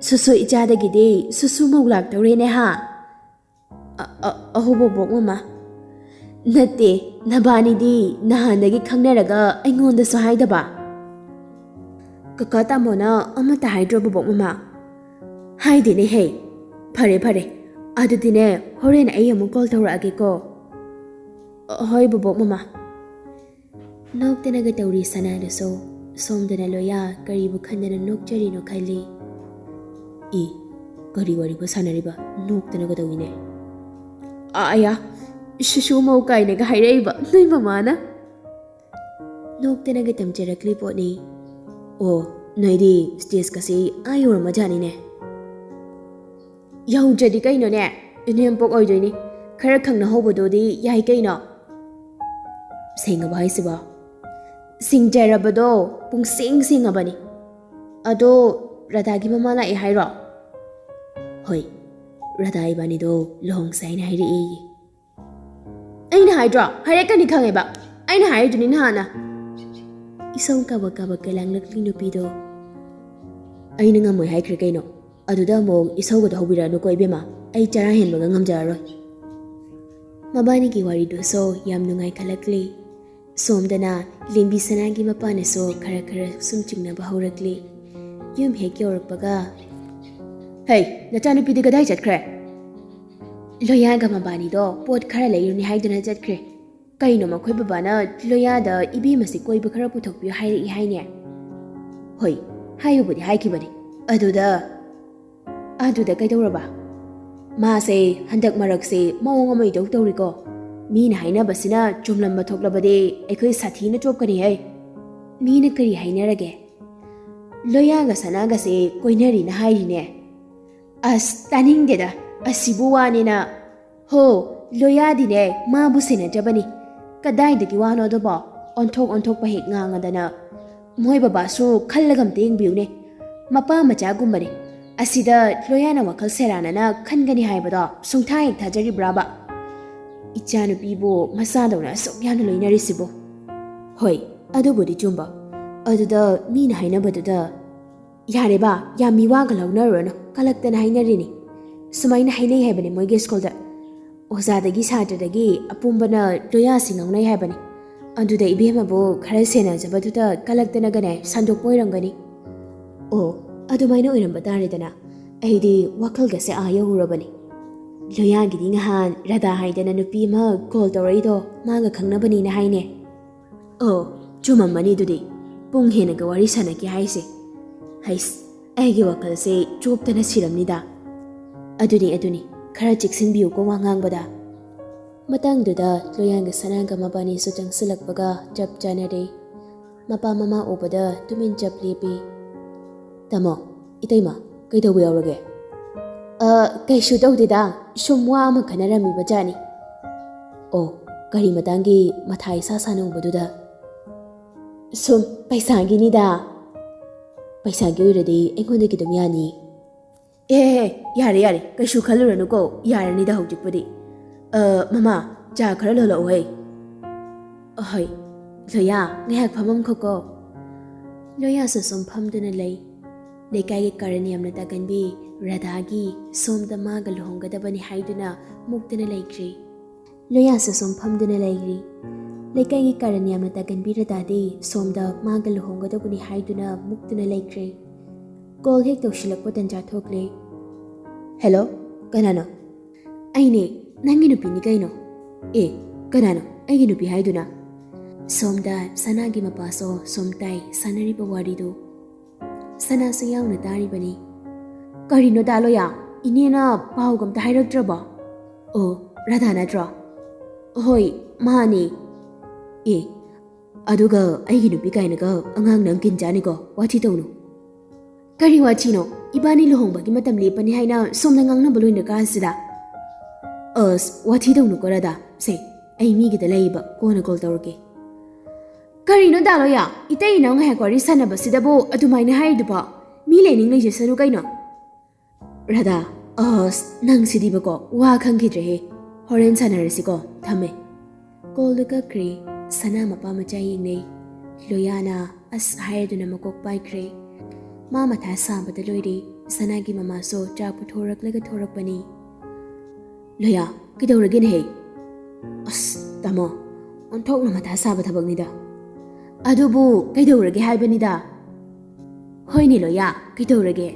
ꯁꯨꯁꯨ ꯏꯆꯥꯗꯒꯤꯗꯤ ꯁꯨꯁꯨ ꯃꯧ ꯂꯥꯛꯇꯧꯔꯦꯅꯦ ꯍꯥ?" "ꯑ-, ꯑ-, ꯑꯍꯣ ꯕꯣꯕꯣꯛ ꯃꯃꯥ꯫ ꯅꯠꯇꯦ, ꯅꯕꯥꯅꯤꯗꯤ ꯅꯍꯥꯟꯗꯒꯤ ꯈꯪꯅꯔꯒ ꯑꯩꯉꯣꯟꯗꯁꯨ ꯍꯥꯏꯗꯕ?" "ꯀꯀꯥ ꯇꯥꯃꯣꯅ ꯑꯃꯠꯇ ꯍꯥꯏꯗ꯭ꯔꯣ ꯕꯣꯕꯣꯛ ꯃꯃꯥ?" "ꯍꯥꯏꯗꯦꯅꯦ ꯍꯦ꯫ ꯐꯔꯦ ꯐꯔꯦ, ꯑꯗꯨꯗꯤꯅꯦ, ꯍꯣꯔꯦꯟ ꯑꯩ ꯑꯃꯨꯛ ꯀꯣꯜ ꯇꯧꯔꯛꯑꯒꯦꯀꯣ꯫" "ꯍꯣꯏ ꯕꯣꯕꯣꯛ ꯃꯃꯥ꯫" ꯅꯣꯛꯇꯅꯒ ꯇꯧꯔꯤ ꯁꯅꯥꯗꯨꯁꯨ꯫ ꯁꯣꯝꯗꯅ ꯂꯣꯌꯥ ꯀꯔꯤꯕꯨ ꯈꯟꯗꯅ ꯅꯣꯛꯆꯔꯤꯅꯣ ꯈꯜꯂꯤ꯫ "ꯏ, ꯀꯔꯤ ꯋꯥꯔꯤꯕꯨ ꯁꯥꯟꯅꯔꯤꯕ? ꯅꯣꯛꯇꯅꯒ ꯇꯧꯏꯅꯦ꯫" "ꯑꯌꯥ, ꯁꯨꯁꯨ ꯃꯧ ꯀꯥꯏꯅꯒ ꯍꯥꯏꯔꯛꯏꯕ ꯅꯣꯏ ꯃꯃꯥꯅ?" ꯅꯣꯛꯇꯅꯒ ꯇꯝꯖꯔꯛꯂꯤ ꯄꯣꯠꯅꯤ꯫ "ꯑꯣ, ꯅꯣꯏꯗꯤ ꯁ꯭ꯇꯦꯖꯀꯁꯤ ꯑꯥ ꯌꯧꯔꯝꯃꯖꯥꯠꯅꯤꯅꯦ꯫" "ꯌꯧꯗ꯭ꯔꯗꯤ ꯀꯩꯅꯣꯅꯦ, ꯏꯅꯦꯝꯄꯣꯛ ꯑꯣꯏꯗꯣꯏꯅꯤ, ꯈꯔ ꯈꯪꯅꯍꯧꯕꯗꯨꯗꯤ ꯌꯥꯏ ꯀꯩꯅꯣ꯫" "ꯁꯦꯡꯉꯕ ꯍꯥꯏꯁꯤꯕꯣ?" "ꯁꯤꯡꯖꯔꯕꯗꯣ ꯄꯨꯡꯁꯦꯡ ꯁꯦꯡꯉꯕꯅꯤ꯫ ꯑꯗꯣ, ꯔꯥꯙꯥꯒꯤ ꯃꯃꯥ ꯂꯥꯛꯑꯦ ꯍꯥꯏꯔꯣ?" "ꯍꯣꯏ, ꯔꯥꯙꯥ ꯏꯕꯥꯅꯤꯗꯣ ꯂꯨꯍꯣꯡꯁꯦ ꯍꯥꯏꯅ ꯍꯥꯏꯔꯛꯑꯦꯌꯦ꯫" "ꯑꯩꯅ ꯍꯥꯏꯗ꯭ꯔꯣ? ꯍꯥꯏꯔꯛꯀꯅꯤ ꯈꯪꯉꯦꯕ꯫ ꯑꯩꯅ ꯍꯥꯏꯔꯤꯗꯨꯅꯤ ꯅꯍꯥꯟꯅ꯫" ꯏꯁꯧ ꯀꯥꯕꯛ ꯀꯥꯕꯛꯀ ꯂꯥꯡꯂꯛꯂꯤ ꯅꯨꯄꯤꯗꯣ꯫ "ꯑꯩꯅ ꯉꯝꯃꯣꯏ ꯍꯥꯏꯈ꯭ꯔꯦ ꯀꯩꯅꯣ꯫ ꯑꯗꯨꯗ ꯑꯃꯨꯛ ꯏꯁꯧꯒꯗꯣ ꯍꯧꯕꯤꯔꯛꯑꯅꯨꯀꯣ ꯏꯕꯦꯝꯃ꯫ ꯑꯩ ꯆꯔꯥ ꯍꯦꯟꯕꯒ ꯉꯝꯖꯔꯔꯣꯏ꯫" ꯃꯕꯥꯅꯤꯒꯤ ꯋꯥꯔꯤꯗꯨꯁꯨ ꯌꯥꯝ ꯅꯨꯡꯉꯥꯏꯈꯠꯂꯛꯂꯤ꯫ ꯁꯣꯝꯗꯅ ꯂꯦꯝꯕꯤ ꯁꯅꯥꯒꯤ ꯃꯄꯥꯅꯁꯨ ꯈꯔ ꯈꯔ ꯁꯨꯝ ꯆꯤꯡꯅꯕ ꯍꯧꯔꯛꯂꯤ꯫ ꯌꯨꯝ ꯍꯦꯛ ꯌꯧꯔꯛꯄꯒ, "ꯍꯩ, ꯅꯆꯥꯅꯨꯄꯤꯗꯤ ꯀꯗꯥꯏ ꯆꯠꯈ꯭ꯔꯦ?" "ꯂꯣꯌꯥꯒ ꯃꯕꯥꯅꯤꯗꯣ ꯄꯣꯠ ꯈꯔ ꯂꯩꯔꯨꯅꯤ ꯍꯥꯏꯗꯨꯅ ꯆꯠꯈ꯭ꯔꯦ꯫ ꯀꯩꯅꯣ ꯃꯈꯣꯏ ꯕꯕꯥꯅ ꯂꯣꯌꯥꯗ ꯏꯕꯦꯝꯃꯁꯤ ꯀꯣꯏꯕ ꯈꯔ ꯄꯨꯊꯣꯛꯄꯤꯌꯨ ꯍꯥꯏꯔꯛꯏ ꯍꯥꯏꯅꯦ꯫" "ꯍꯣꯏ, ꯍꯥꯏꯕꯨꯗꯤ ꯍꯥꯏꯈꯤꯕꯅꯤ꯫ ꯑꯗꯨꯗ..." "ꯑꯗꯨꯗ ꯀꯩꯗꯧꯔꯕ?" "ꯃꯥꯁꯦ ꯍꯟꯗꯛ ꯃꯔꯛꯁꯦ ꯃꯑꯣꯡ ꯑꯃ ꯏꯇꯧ ꯇꯧꯔꯤꯀꯣ꯫ ꯃꯤꯅ ꯍꯥꯏꯅꯕꯁꯤꯅ ꯆꯨꯝꯂꯝꯕ ꯊꯣꯛꯂꯕꯗꯤ ꯑꯩꯈꯣꯏ ꯁꯥꯊꯤꯅ ꯆꯣꯞꯀꯅꯤ ꯍꯦ꯫" "ꯃꯤꯅ ꯀꯔꯤ ꯍꯥꯏꯅꯔꯒꯦ?" "ꯂꯣꯌꯥꯒ ꯁꯅꯥꯒꯁꯦ ꯀꯣꯏꯅꯔꯤꯅ ꯍꯥꯏꯔꯤꯅꯦ꯫" "ꯑꯁ, ꯇꯥꯅꯤꯡꯗꯦꯗ, ꯑꯁꯤꯕꯨ ꯋꯥꯅꯦꯅ꯫" "ꯍꯣ, ꯂꯣꯌꯥꯗꯤꯅꯦ ꯃꯥꯕꯨ ꯁꯦꯟꯅꯖꯕꯅꯤ꯫ ꯀꯗꯥꯏꯗꯒꯤ ꯋꯥꯅꯣ ꯑꯗꯨꯕꯣ? ꯑꯣꯟꯊꯣꯛ ꯑꯣꯟꯊꯣꯛꯄ ꯍꯦꯛ ꯉꯥꯡꯉꯗꯅ꯫ ꯃꯣꯏ ꯕꯕꯥꯁꯨ ꯈꯜꯂꯒ ꯑꯝꯇ ꯌꯦꯡꯕꯤꯌꯨꯅꯦ꯫ ꯃꯄꯥ ꯃꯆꯥꯒꯨꯝꯕꯅꯦ꯫ ꯑꯁꯤꯗ ꯂꯣꯌꯥꯅ ꯋꯥꯈꯜ ꯁꯦꯔꯥꯟꯅꯅ ꯈꯟꯒꯅꯤ ꯍꯥꯏꯕꯗꯣ ꯁꯨꯡꯊꯥ ꯍꯦꯛ ꯊꯥꯖꯔꯤꯕ꯭ꯔꯥꯕ? ꯏꯆꯥꯅꯨꯄꯤꯕꯨ ꯃꯆꯥꯗꯧꯅ ꯑꯁꯨꯛ ꯌꯥꯝꯅ ꯂꯣꯏꯅꯔꯤꯁꯤꯕꯨ꯫" "ꯍꯣꯏ, ꯑꯗꯨꯕꯨꯗꯤ ꯆꯨꯝꯕ꯫ ꯑꯗꯨꯗ ꯃꯤꯅ ꯍꯥꯏꯅꯕꯗꯨꯗ..." "ꯌꯥꯔꯦꯕ, ꯌꯥꯝ ꯃꯤꯋꯥꯒ ꯂꯧꯅꯔꯨꯔꯅꯨ꯫ ꯀꯂꯛꯇꯅ ꯍꯥꯏꯅꯔꯤꯅꯤ꯫ ꯁꯨꯃꯥꯏꯅ ꯍꯥꯏꯅꯩ ꯍꯥꯏꯕꯅꯤ ꯃꯣꯏꯒꯤ ꯁ꯭ꯀꯨꯜꯗ꯫ ꯑꯣꯖꯥꯗꯒꯤ ꯁꯥꯇ꯭ꯔꯗꯒꯤ ꯑꯄꯨꯝꯕꯅ ꯂꯣꯌꯥꯁꯤ ꯉꯥꯡꯅꯩ ꯍꯥꯏꯕꯅꯤ꯫ ꯑꯗꯨꯗ ꯏꯕꯦꯝꯃꯕꯨ ꯈꯔ ꯁꯦꯟꯅꯖꯕꯗꯨꯗ ꯀꯂꯛꯇꯅꯒꯅꯦ ꯁꯟꯗꯣꯛꯄ ꯑꯣꯏꯔꯝꯒꯅꯤ꯫" "ꯑꯣ, ꯑꯗꯨꯃꯥꯏꯅ ꯑꯣꯏꯔꯝꯕ ꯇꯥꯔꯦꯗꯅ꯫ ꯑꯩꯗꯤ ꯋꯥꯈꯜꯒꯁꯦ ꯑꯥ ꯌꯧꯔꯨꯔꯕꯅꯤ꯫ ꯂꯣꯌꯥꯒꯤꯗꯤ ꯉꯍꯥꯟ ꯔꯥꯙꯥ ꯍꯥꯏꯗꯅ ꯅꯨꯄꯤ ꯑꯃ ꯀꯣꯜ ꯇꯧꯔꯛꯏꯗꯣ ꯃꯥꯒ ꯈꯪꯅꯕꯅꯤꯅ ꯍꯥꯏꯅꯦ꯫" "ꯑꯣ, ꯆꯨꯝꯃꯝꯃꯅꯤ ꯑꯗꯨꯗꯤ꯫ ꯄꯨꯡ ꯍꯦꯟꯅꯒ ꯋꯥꯔꯤ ꯁꯥꯟꯅꯈꯤ ꯍꯥꯏꯁꯦ꯫ ꯍꯩꯁ, ꯑꯩꯒꯤ ꯋꯥꯈꯜꯁꯦ ꯆꯣꯞꯇꯅ ꯁꯤꯔꯝꯅꯤꯗ꯫ ꯑꯗꯨꯅꯤ, ꯑꯗꯨꯅꯤ, ꯈꯔ ꯆꯦꯛꯁꯤꯟꯕꯤꯌꯨꯀꯣ ꯋꯥ ꯉꯥꯡꯕꯗ꯫" ꯃꯇꯥꯡꯗꯨꯗ ꯂꯣꯌꯥꯒ ꯁꯅꯥꯒ ꯃꯕꯥꯅꯤꯁꯨ ꯆꯪꯁꯤꯜꯂꯛꯄꯒ ꯆꯞ ꯆꯥꯅꯔꯦ꯫ ꯃꯄꯥ ꯃꯃꯥ ꯎꯕꯗ ꯇꯨꯃꯤꯟ ꯆꯞ ꯂꯦꯞꯄꯤ꯫ "ꯇꯥꯃꯣ, ꯏꯇꯩꯃ, ꯀꯩꯗꯧꯕ ꯌꯥꯎꯔꯒꯦ?" "ꯑ, ꯀꯩꯁꯨ ꯇꯧꯗꯦꯗ, ꯁꯨꯝ ꯋꯥ ꯑꯃ ꯈꯟꯅꯔꯝꯃꯤꯕ ꯖꯥꯠꯅꯤ꯫" "ꯑꯣ, ꯀꯔꯤ ꯃꯇꯥꯡꯒꯤ ꯃꯊꯥ ꯏꯁꯥ ꯁꯥꯅ ꯎꯕꯗꯨꯗ?" "ꯁꯨꯝ ꯄꯩꯁꯥꯒꯤꯅꯤꯗ꯫" "ꯄꯩꯁꯥꯒꯤ ꯑꯣꯏꯔꯗꯤ ꯑꯩꯉꯣꯟꯗꯒꯤ ꯑꯗꯨꯝ ꯌꯥꯅꯤ꯫" ꯑꯦ, ꯌꯥꯔꯦ, ꯌꯥꯔꯦ, ꯀꯩꯁꯨ ꯈꯜꯂꯨꯔꯅꯨꯀꯣ, ꯌꯥꯔꯅꯤꯗ ꯍꯧꯖꯤꯛꯄꯨꯗꯤ꯫ ꯑ, ꯃꯃꯥ, ꯆꯥ ꯈꯔ ꯂꯣꯜꯂꯛꯎꯍꯦ꯫ ꯑꯍꯣꯏ, ꯂꯣꯌꯥ, ꯉꯥꯏꯍꯥꯛ ꯐꯝꯃꯝꯈꯣꯀꯣ꯫ ꯂꯣꯌꯥꯁꯨ ꯁꯨꯝ ꯐꯝꯗꯨꯅ ꯂꯩ꯫ ꯂꯩꯀꯥꯏꯒꯤ ꯀꯔꯟ ꯌꯥꯝꯅ ꯇꯥꯒꯟꯕꯤ ꯔꯥꯙꯥꯒꯤ ꯁꯣꯝꯗ ꯃꯥꯒ ꯂꯨꯍꯣꯡꯒꯗꯕꯅꯤ ꯍꯥꯏꯗꯨꯅ ꯃꯨꯛꯇꯨꯅ ꯂꯩꯈ꯭ꯔꯤ꯫ ꯂꯣꯌꯥꯁꯨ ꯁꯨꯝ ꯐꯝꯗꯨꯅ ꯂꯩꯔꯤ꯫ ꯂꯩꯀꯥꯏꯒꯤ ꯀꯔꯟ ꯌꯥꯝꯅ ꯇꯥꯒꯟꯕꯤ ꯔꯥꯙꯥꯗꯤ ꯁꯣꯝꯗ ꯃꯥꯒ ꯂꯨꯍꯣꯡꯒꯗꯧꯕꯅꯤ ꯍꯥꯏꯗꯨꯅ ꯃꯨꯛꯇꯨꯅ ꯂꯩꯈ꯭ꯔꯦ꯫ ꯀꯣꯜ ꯍꯦꯛ ꯇꯧꯁꯤꯜꯂꯛꯄ ꯇꯟꯖꯥ ꯊꯣꯛꯂꯦ꯫ "ꯍꯦꯜꯂꯣ, ꯀꯅꯥꯅꯣ?" "ꯑꯩꯅꯦ, ꯅꯪꯒꯤ ꯅꯨꯄꯤꯅꯤ ꯀꯩꯅꯣ?" "ꯑꯦ, ꯀꯅꯥꯅꯣ ꯑꯩꯒꯤ ꯅꯨꯄꯤ ꯍꯥꯏꯗꯨꯅ?" ꯁꯣꯝꯗ ꯁꯅꯥꯒꯤ ꯃꯄꯥꯁꯨ ꯁꯣꯝ ꯇꯥꯏ ꯁꯥꯟꯅꯔꯤꯕ ꯋꯥꯔꯤꯗꯨ꯫ ꯁꯅꯥꯁꯨ ꯌꯥꯎꯅ ꯇꯥꯔꯤꯕꯅꯤ꯫ "ꯀꯔꯤꯅꯣ ꯗꯥ ꯂꯣꯌꯥ, ꯏꯅꯦꯅ ꯄꯥꯎꯒ ꯑꯝꯇ ꯍꯥꯏꯔꯛꯇ꯭ꯔꯕꯣ?" "ꯑꯣ, ꯔꯥꯙꯥ ꯅꯠꯇ꯭ꯔꯣ?" "ꯍꯣꯏ, ꯃꯥꯅꯦ꯫" "ꯑꯦ, ꯑꯗꯨꯒ ꯑꯩꯒꯤ ꯅꯨꯄꯤ ꯀꯥꯏꯅꯒ ꯑꯉꯥꯡ ꯅꯪ ꯀꯤꯟ ꯆꯥꯅꯤꯀꯣ, ꯋꯥꯊꯤ ꯇꯧꯅꯨ꯫" "ꯀꯔꯤ ꯋꯥꯊꯤꯅꯣ? ꯏꯕꯥꯅꯤ ꯂꯨꯍꯣꯡꯕꯒꯤ ꯃꯇꯝ ꯂꯦꯞꯄꯅꯤ ꯍꯥꯏꯅ ꯁꯣꯝꯗ ꯉꯥꯡꯅꯕ ꯂꯣꯏꯅ ꯀꯥꯟꯁꯤꯗ꯫" "ꯑꯁ, ꯋꯥꯊꯤ ꯇꯧꯅꯨꯀꯣ ꯔꯥꯙꯥ, ꯁꯦ, ꯑꯩ ꯃꯤꯒꯤꯗ ꯂꯩꯌꯦꯕ, ꯀꯣꯟꯅ ꯀꯣꯜ ꯇꯧꯔꯛꯀꯦ꯫" "ꯀꯔꯤꯅꯣ ꯗꯥ ꯂꯣꯌꯥ? ꯏꯇꯩ ꯏꯅꯥꯎ ꯉꯥꯏꯍꯥꯛ ꯋꯥꯔꯤ ꯁꯥꯟꯅꯕꯁꯤꯗꯕꯨ ꯑꯗꯨꯃꯥꯏꯅ ꯍꯥꯏꯔꯤꯗꯨꯕꯣ? ꯃꯤ ꯂꯩꯅꯤꯡ ꯂꯩꯖꯁꯅꯨ ꯀꯩꯅꯣ꯫" "ꯔꯥꯙꯥ, ꯑꯁ, ꯅꯪꯁꯤꯗꯤꯕꯀꯣ, ꯋꯥ ꯈꯪꯈꯤꯗ꯭ꯔꯦꯍꯦ꯫ ꯍꯣꯔꯦꯟ ꯁꯥꯟꯅꯔꯁꯤꯀꯣ, ꯊꯝꯃꯦ꯫" ꯀꯣꯜꯗꯨ ꯀꯛꯈ꯭ꯔꯦ꯫ ꯁꯅꯥ ꯃꯄꯥ ꯃꯆꯥ ꯌꯦꯡꯅꯩ꯫ ꯂꯣꯌꯥꯅ ꯑꯁ ꯍꯥꯏꯔꯗꯨꯅ ꯃꯀꯣꯛ ꯄꯥꯏꯈ꯭ꯔꯦ꯫ ꯃꯥ ꯃꯊꯥ ꯁꯥꯕꯗ ꯂꯣꯏꯔꯦ꯫ ꯁꯅꯥꯒꯤ ꯃꯃꯥꯁꯨ ꯆꯥ ꯄꯨꯊꯣꯔꯛꯂꯒ ꯊꯣꯔꯛꯄꯅꯤ꯫ "ꯂꯣꯌꯥ, ꯀꯩꯗꯧꯔꯒꯦꯅꯦꯍꯦ?" "ꯑꯁ, ꯇꯥꯃꯣ, ꯑꯣꯟꯊꯣꯛꯅ ꯃꯊꯥ ꯁꯥꯕ ꯊꯕꯛꯅꯤꯗ꯫" "ꯑꯗꯨꯕꯨ ꯀꯩꯗꯧꯔꯒꯦ ꯍꯥꯏꯕꯅꯤꯗ?" "ꯍꯣꯏꯅꯦ ꯂꯣꯌꯥ, ꯀꯩꯗꯧꯔꯒꯦ?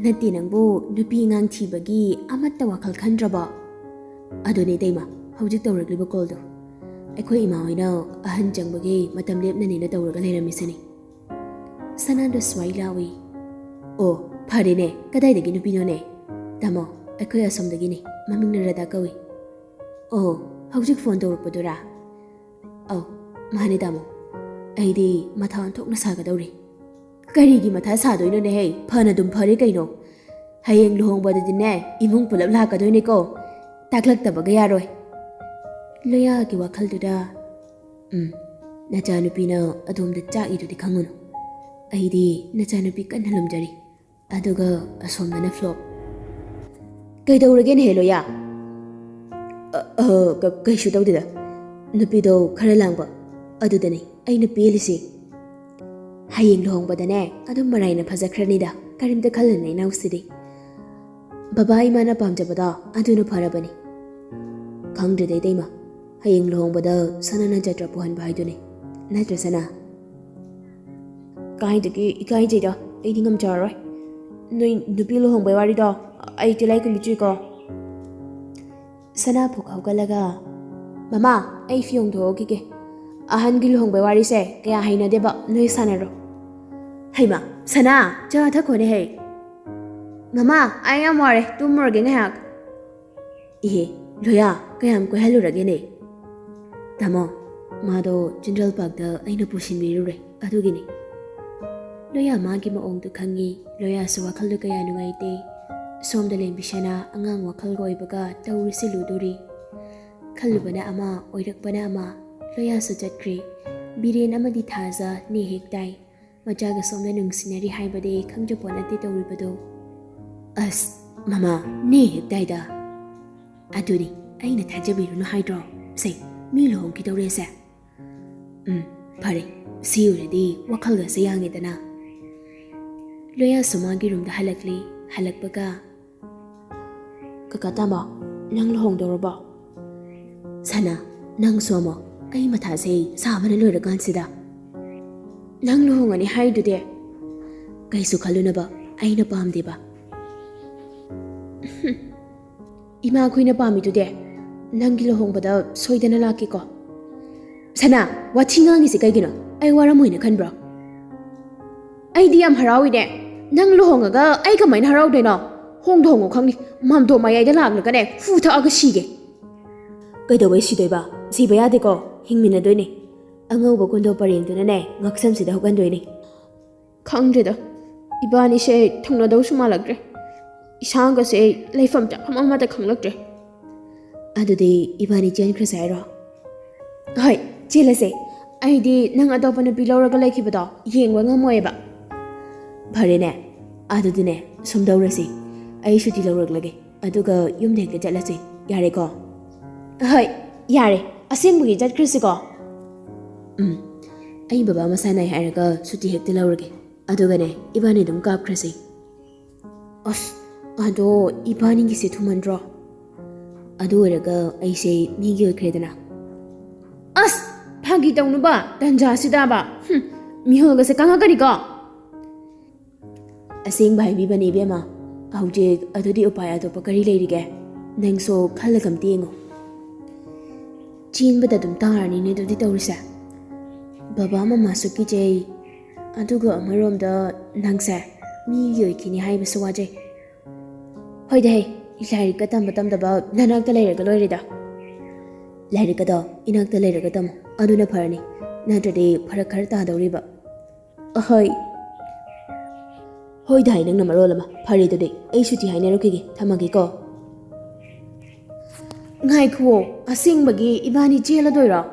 ꯅꯠꯇꯦ, ꯅꯪꯕꯨ ꯅꯨꯄꯤ ꯑꯉꯥꯡ ꯊꯤꯕꯒꯤ ꯑꯃꯠꯇ ꯋꯥꯈꯜ ꯈꯟꯗ꯭ꯔꯕꯣ?" "ꯑꯗꯨꯅꯦ ꯏꯇꯩꯃ, ꯍꯧꯖꯤꯛ ꯇꯧꯔꯛꯂꯤꯕ ꯀꯣꯜꯗꯣ꯫ ꯑꯩꯈꯣꯏ ꯏꯃꯥ ꯍꯣꯏꯅ ꯑꯍꯟ ꯆꯪꯕꯒꯤ ꯃꯇꯝ ꯂꯦꯞꯅꯅꯦꯅ ꯇꯧꯔꯒ ꯂꯩꯔꯝꯃꯤꯁꯤꯅꯤ꯫" ꯁꯅꯥꯗꯣ ꯁ꯭ꯋꯥꯏ ꯂꯥꯎꯏ꯫ "ꯑꯣ, ꯐꯔꯦꯅꯦ, ꯀꯗꯥꯏꯗꯒꯤ ꯅꯨꯄꯤꯅꯣꯅꯦ?" "ꯇꯥꯃꯣ, ꯑꯩꯈꯣꯏ ꯑꯁꯣꯝꯗꯒꯤꯅꯤ, ꯃꯃꯤꯡꯅ ꯔꯥꯙꯥ ꯀꯧꯏ꯫" "ꯑꯣ, ꯍꯧꯖꯤꯛ ꯐꯣꯟ ꯇꯧꯔꯛꯄꯗꯨꯔꯥ?" "ꯑꯧ, ꯃꯥꯅꯦ ꯇꯥꯃꯣ꯫ ꯑꯩꯗꯤ ꯃꯊꯥ ꯑꯣꯟꯊꯣꯛꯅ ꯁꯥꯒꯗꯧꯔꯦ꯫" "ꯀꯔꯤꯒꯤ ꯃꯊꯥ ꯁꯥꯗꯣꯏꯅꯣꯅꯦꯍꯦ? ꯐꯅ ꯑꯗꯨꯝ ꯐꯔꯦ ꯀꯩꯅꯣ꯫ ꯍꯌꯦꯡ ꯂꯨꯍꯣꯡꯕꯗꯗꯤꯅꯦ, ꯏꯃꯨꯡ ꯄꯨꯂꯞ ꯂꯥꯛꯀꯗꯣꯏꯅꯦꯀꯣ꯫ ꯇꯥꯛꯂꯛꯇꯕꯒ ꯌꯥꯔꯣꯏ꯫" ꯂꯣꯌꯥꯒꯤ ꯋꯥꯈꯜꯗꯨꯗ, "ꯎꯝ, ꯅꯆꯥꯅꯨꯄꯤꯅ ꯑꯗꯣꯝꯗ ꯆꯥꯛꯏꯗꯨꯗꯤ ꯈꯪꯉꯨꯅꯨ꯫ ꯑꯩꯗꯤ ꯅꯆꯥꯅꯨꯄꯤ ꯀꯟꯅ ꯂꯨꯝꯖꯔꯤ꯫ ꯑꯗꯨꯒ ꯑꯁꯣꯝꯗꯅ ꯐ꯭ꯂꯣꯞ꯫ "ꯀꯩꯗꯧꯔꯒꯦꯅꯦꯍꯦ, ꯂꯣꯌꯥ?" "ꯑ, ꯑ, ꯀ-, ꯀꯩꯁꯨ ꯇꯧꯗꯦꯗ꯫ ꯅꯨꯄꯤꯗꯣ ꯈꯔ ꯂꯥꯡꯕ, ꯑꯗꯨꯗꯅꯤ ꯑꯩꯅ ꯄꯦꯜꯂꯤꯁꯦ꯫ ꯍꯌꯦꯡ ꯂꯨꯍꯣꯡꯕꯗꯅꯦ ꯑꯗꯨꯝ ꯃꯔꯥꯏꯅ ꯐꯖꯈ꯭ꯔꯅꯤꯗ, ꯀꯔꯤꯝꯇ ꯈꯜꯂꯨꯅꯨ ꯏꯅꯥꯎꯁꯤꯗꯤ꯫ ꯕꯕꯥ ꯏꯃꯥꯅ ꯄꯥꯝꯖꯕꯗꯣ ꯑꯗꯨꯅ ꯐꯔꯕꯅꯤ꯫ ꯈꯪꯗ꯭ꯔꯦꯗ ꯏꯇꯩꯃ, ꯍꯌꯦꯡ ꯂꯨꯍꯣꯡꯕꯗ ꯁꯅꯥꯅ ꯖꯇ꯭ꯔꯥ ꯄꯨꯍꯟꯕ ꯍꯥꯏꯗꯨꯅꯤ꯫ ꯅꯠꯇ꯭ꯔ ꯁꯅꯥ?" "ꯀꯥꯏꯗꯒꯤ ꯏꯀꯥꯏꯖꯩꯗ, ꯑꯩꯗꯤ ꯉꯝꯖꯔꯔꯣꯏ꯫ ꯅꯣꯏ ꯅꯨꯄꯤ ꯂꯨꯍꯣꯡꯕꯩ ꯋꯥꯔꯤꯗꯣ ꯑꯩ ꯇꯤꯜꯂꯥꯏꯈꯨꯝꯕꯤ ꯆꯨꯏꯀꯣ꯫" ꯁꯅꯥ ꯐꯨꯛ ꯍꯧꯒꯠꯂꯒ, "ꯃꯃꯥ, ꯑꯩ ꯐꯤ ꯍꯣꯡꯗꯣꯛꯎꯈꯤꯒꯦ꯫ ꯑꯍꯟꯒꯤ ꯂꯨꯍꯣꯡꯕꯩ ꯋꯥꯔꯤꯁꯦ ꯀꯌꯥ ꯍꯩꯅꯗꯦꯕ, ꯅꯣꯏ ꯁꯥꯟꯅꯔꯣ꯫" "ꯍꯩꯃꯥ, ꯁꯅꯥ, ꯆꯥ ꯊꯛꯈꯣꯅꯦ ꯍꯩ꯫" "ꯃꯃꯥ, ꯑꯩ ꯌꯥꯝ ꯋꯥꯔꯦ, ꯇꯨꯝꯃꯨꯔꯒꯦ ꯉꯥꯏꯍꯥꯛ꯫" "ꯏꯍꯦ, ꯂꯣꯌꯥ, ꯀꯌꯥꯝ ꯀꯣꯏꯍꯜꯂꯨꯔꯒꯦꯅꯦ?" "ꯇꯥꯃꯣ, ꯃꯥꯗꯣ ꯆꯤꯜꯗ꯭ꯔꯦꯟ ꯄꯥꯔꯛꯇ ꯑꯩꯅ ꯄꯨꯁꯤꯟꯕꯤꯔꯨꯔꯦ, ꯑꯗꯨꯒꯤꯅꯤ꯫" ꯂꯣꯌꯥ ꯃꯥꯒꯤ ꯃꯑꯣꯡꯗꯨ ꯈꯪꯉꯤ꯫ ꯂꯣꯌꯥꯁꯨ ꯋꯥꯈꯜꯗꯨ ꯀꯌꯥ ꯅꯨꯡꯉꯥꯏꯇꯦ꯫ ꯁꯣꯝꯗ ꯂꯦꯝꯕꯤꯁꯅꯥ ꯑꯉꯥꯡ ꯋꯥꯈꯜꯒ ꯑꯣꯏꯕꯒ ꯇꯧꯔꯤꯁꯤ ꯂꯨꯗꯣꯔꯤ꯫ ꯈꯜꯂꯨꯕꯅ ꯑꯃ, ꯑꯣꯏꯔꯛꯄꯅ ꯑꯃ꯫ ꯂꯣꯌꯥꯁꯨ ꯆꯠꯈ꯭ꯔꯦ꯫ ꯕꯤꯔꯦꯟ ꯑꯃꯗꯤ ꯊꯥꯖ ꯅꯦ ꯍꯦꯛ ꯇꯥꯏ꯫ ꯃꯆꯥꯒ ꯁꯣꯝꯅ ꯅꯨꯡꯁꯤꯅꯔꯤ ꯍꯥꯏꯕꯗꯤ ꯈꯪꯖꯄꯣꯠ ꯅꯠꯇꯦ ꯇꯧꯔꯤꯕꯗꯣ꯫ "ꯑꯁ, ꯃꯃꯥ, ꯅꯦ ꯍꯦꯛ ꯇꯥꯏꯗ꯫" "ꯑꯗꯨꯅꯤ ꯑꯩꯅ ꯊꯥꯖꯕꯤꯔꯨꯅꯨ ꯍꯥꯏꯗ꯭ꯔꯣ? ꯁꯦ, ꯃꯤ ꯂꯨꯍꯣꯡꯈꯤꯗꯧꯔꯦꯁꯦ꯫" "ꯎꯝ, ꯐꯔꯦ, ꯁꯤ ꯑꯣꯏꯔꯗꯤ ꯋꯥꯈꯜꯒꯁꯦ ꯌꯥꯡꯉꯦꯗꯅ꯫" ꯂꯣꯌꯥꯁꯨ ꯃꯥꯒꯤ ꯔꯨꯝꯗ ꯍꯜꯂꯛꯂꯦ꯫ ꯍꯜꯂꯛꯄꯒ, "ꯀꯀꯥ ꯇꯥꯃꯣ, ꯅꯪ ꯂꯨꯍꯣꯡꯗꯧꯔꯕꯣ?" "ꯁꯅꯥ, ꯅꯪꯁꯨ ꯑꯃꯨꯛ ꯑꯩ ꯃꯊꯥꯁꯦ ꯁꯥꯕꯅ ꯂꯣꯏꯔꯀꯥꯟꯁꯤꯗ꯫" "ꯅꯪ ꯂꯨꯍꯣꯡꯉꯅꯤ ꯍꯥꯏꯗꯨꯗꯤ?" "ꯀꯩꯁꯨ ꯈꯜꯂꯨꯅꯕ, ꯑꯩꯅ ꯄꯥꯝꯗꯦꯕ꯫" "ꯏꯃꯥꯈꯣꯏꯅ ꯄꯥꯝꯃꯤꯗꯨꯗꯤ? ꯅꯪꯒꯤ ꯂꯨꯍꯣꯡꯕꯗ ꯁꯣꯏꯗꯅ ꯂꯥꯛꯀꯦꯀꯣ꯫" "ꯁꯅꯥ, ꯋꯥꯊꯤ ꯉꯥꯡꯉꯤꯁꯤ ꯀꯩꯒꯤꯅꯣ? ꯑꯩ ꯋꯥꯔꯝꯃꯣꯏꯅ ꯈꯟꯕ꯭ꯔꯣ?" "ꯑꯩꯗꯤ ꯌꯥꯝ ꯍꯔꯥꯎꯏꯅꯦ꯫ ꯅꯪ ꯂꯨꯍꯣꯡꯉꯒ ꯑꯩ ꯀꯃꯥꯏꯅ ꯍꯔꯥꯎꯗꯣꯏꯅꯣ? ꯍꯣꯡꯗ ꯍꯣꯡꯉꯣ ꯈꯪꯅꯤ, ꯃꯥꯝꯇꯣꯞ ꯃꯌꯥꯏꯗ ꯂꯥꯛꯂꯒꯅꯦ ꯍꯨ ꯊꯛꯑꯒ ꯁꯤꯒꯦ꯫" "ꯀꯩꯗꯧꯕꯩ ꯁꯤꯗꯣꯏꯕ? ꯁꯤꯕ ꯌꯥꯗꯦꯀꯣ, ꯍꯤꯡꯃꯤꯟꯅꯗꯣꯏꯅꯦ꯫ ꯑꯉꯧꯕ ꯀꯨꯟꯗꯣ ꯄꯔꯦꯡꯗꯨꯅꯅꯦ ꯉꯛꯁꯝꯁꯤꯗ ꯍꯨꯛꯍꯟꯗꯣꯏꯅꯦ꯫" "ꯈꯪꯗ꯭ꯔꯦꯗ, ꯏꯕꯥꯅꯤꯁꯦ ꯊꯨꯡꯅꯗꯧꯁꯨ ꯃꯥꯜꯂꯛꯇ꯭ꯔꯦ꯫ ꯏꯁꯥꯒꯁꯦ ꯂꯩꯐꯝ ꯆꯥꯐꯝ ꯑꯃꯠꯇ ꯈꯪꯂꯛꯇ꯭ꯔꯦ꯫" "ꯑꯗꯨꯗꯤ ꯏꯕꯥꯅꯤ ꯆꯦꯟꯈ꯭ꯔꯁꯦ ꯍꯥꯏꯔꯣ?" "ꯍꯣꯏ, ꯆꯦꯜꯂꯁꯦ꯫ ꯑꯩꯗꯤ ꯅꯪ ꯑꯇꯣꯞꯄ ꯅꯨꯄꯤ ꯂꯧꯔꯒ ꯂꯩꯈꯤꯕꯗꯣ ꯌꯦꯡꯕ ꯉꯝꯃꯣꯏꯕ꯫" "ꯐꯔꯦꯅꯦ, ꯑꯗꯨꯗꯤꯅꯦ ꯁꯨꯝ ꯇꯧꯔꯁꯤ, ꯑꯩ ꯁꯨꯇꯤ ꯂꯧꯔꯛꯂꯒꯦ꯫ ꯑꯗꯨꯒ ꯌꯨꯝꯗ ꯍꯦꯛꯇ ꯆꯠꯂꯁꯦ꯫ ꯌꯥꯔꯦꯀꯣ? ꯍꯣꯏ, ꯌꯥꯔꯦ꯫ ꯑꯁꯦꯡꯕꯒꯤ ꯆꯠꯈ꯭ꯔꯁꯤꯀꯣ? ꯎꯝ, ꯑꯩ ꯕꯕꯥ ꯃꯁꯥ ꯅꯥꯏ ꯍꯥꯏꯔꯒ ꯁꯨꯇꯤ ꯍꯦꯛꯇ ꯂꯧꯔꯒꯦ꯫ ꯑꯗꯨꯒꯅꯦ, ꯏꯕꯥꯅꯤ ꯑꯗꯨꯝ ꯀꯥꯞꯈ꯭ꯔꯁꯦ꯫ ꯑꯁ, ꯑꯗꯣ ꯏꯕꯥꯅꯤꯒꯤꯁꯦ ꯊꯨꯃꯟꯗ꯭ꯔꯣ? ꯑꯗꯨ ꯑꯣꯏꯔꯒ ꯑꯩꯁꯦ ꯃꯤꯒꯤ ꯑꯣꯏꯈ꯭ꯔꯦꯗꯅ꯫ ꯑꯁ, ꯐꯥꯒꯤ ꯇꯧꯅꯨꯕ, ꯇꯟꯖꯥꯁꯤꯗꯕ꯫ ꯍꯨꯝ, ꯃꯤꯍꯨꯜꯒꯁꯦ ꯀꯪꯉꯛꯀꯅꯤꯀꯣ꯫ ꯑꯁꯦꯡꯕ ꯍꯥꯏꯕꯤꯕꯅꯦ ꯏꯕꯦꯝꯃ, ꯍꯧꯖꯤꯛ ꯑꯗꯨꯗꯤ ꯎꯄꯥꯏ ꯑꯇꯣꯞꯄ ꯀꯔꯤ ꯂꯩꯔꯤꯒꯦ? ꯅꯪꯁꯨ ꯈꯜꯂꯒ ꯑꯝꯇ ꯌꯦꯡꯉꯣ꯫ ꯆꯦꯟꯕꯗ ꯑꯗꯨꯝ ꯇꯥꯔꯅꯤꯅꯦ ꯑꯗꯨꯗꯤ ꯇꯧꯔꯤꯁꯦ꯫ ꯕꯕꯥ ꯃꯃꯥꯁꯨ ꯀꯤꯖꯩ, ꯑꯗꯨꯒ ꯑꯃꯔꯣꯝꯗ ꯅꯪꯁꯦ ꯃꯤꯒꯤ ꯑꯣꯏꯈꯤꯅꯤ ꯍꯥꯏꯕꯁꯨ ꯋꯥꯖꯩ꯫ ꯍꯣꯏꯗ ꯍꯦ, ꯂꯥꯏꯔꯤꯛꯀ ꯇꯝꯕ ꯇꯝꯗꯕ ꯅꯅꯥꯛꯇ ꯂꯩꯔꯒ ꯂꯣꯏꯔꯦꯗ꯫ ꯂꯥꯏꯔꯤꯛꯀꯗꯣ ꯏꯅꯥꯛꯇ ꯂꯩꯔꯒ ꯇꯝꯃꯣ, ꯑꯗꯨꯅ ꯐꯔꯅꯤ, ꯅꯠꯇ꯭ꯔꯗꯤ ꯐꯔꯛ ꯈꯔ ꯇꯥꯗꯧꯔꯤꯕ꯫ ꯑꯍꯣꯏ꯫ ꯍꯣꯏꯗ ꯍꯥꯏ, ꯅꯪꯅ ꯃꯔꯣꯜ ꯑꯃ꯫ ꯐꯔꯦ ꯑꯗꯨꯗꯤ, ꯑꯩ ꯁꯨꯇꯤ ꯍꯥꯏꯅꯔꯨꯈꯤꯒꯦ, ꯊꯝꯃꯒꯦꯀꯣ꯫ ꯉꯥꯏꯈꯨꯑꯣ, ꯑꯁꯦꯡꯕꯒꯤ ꯏꯕꯥꯅꯤ ꯆꯦꯜꯂꯗꯣꯏꯔꯣ?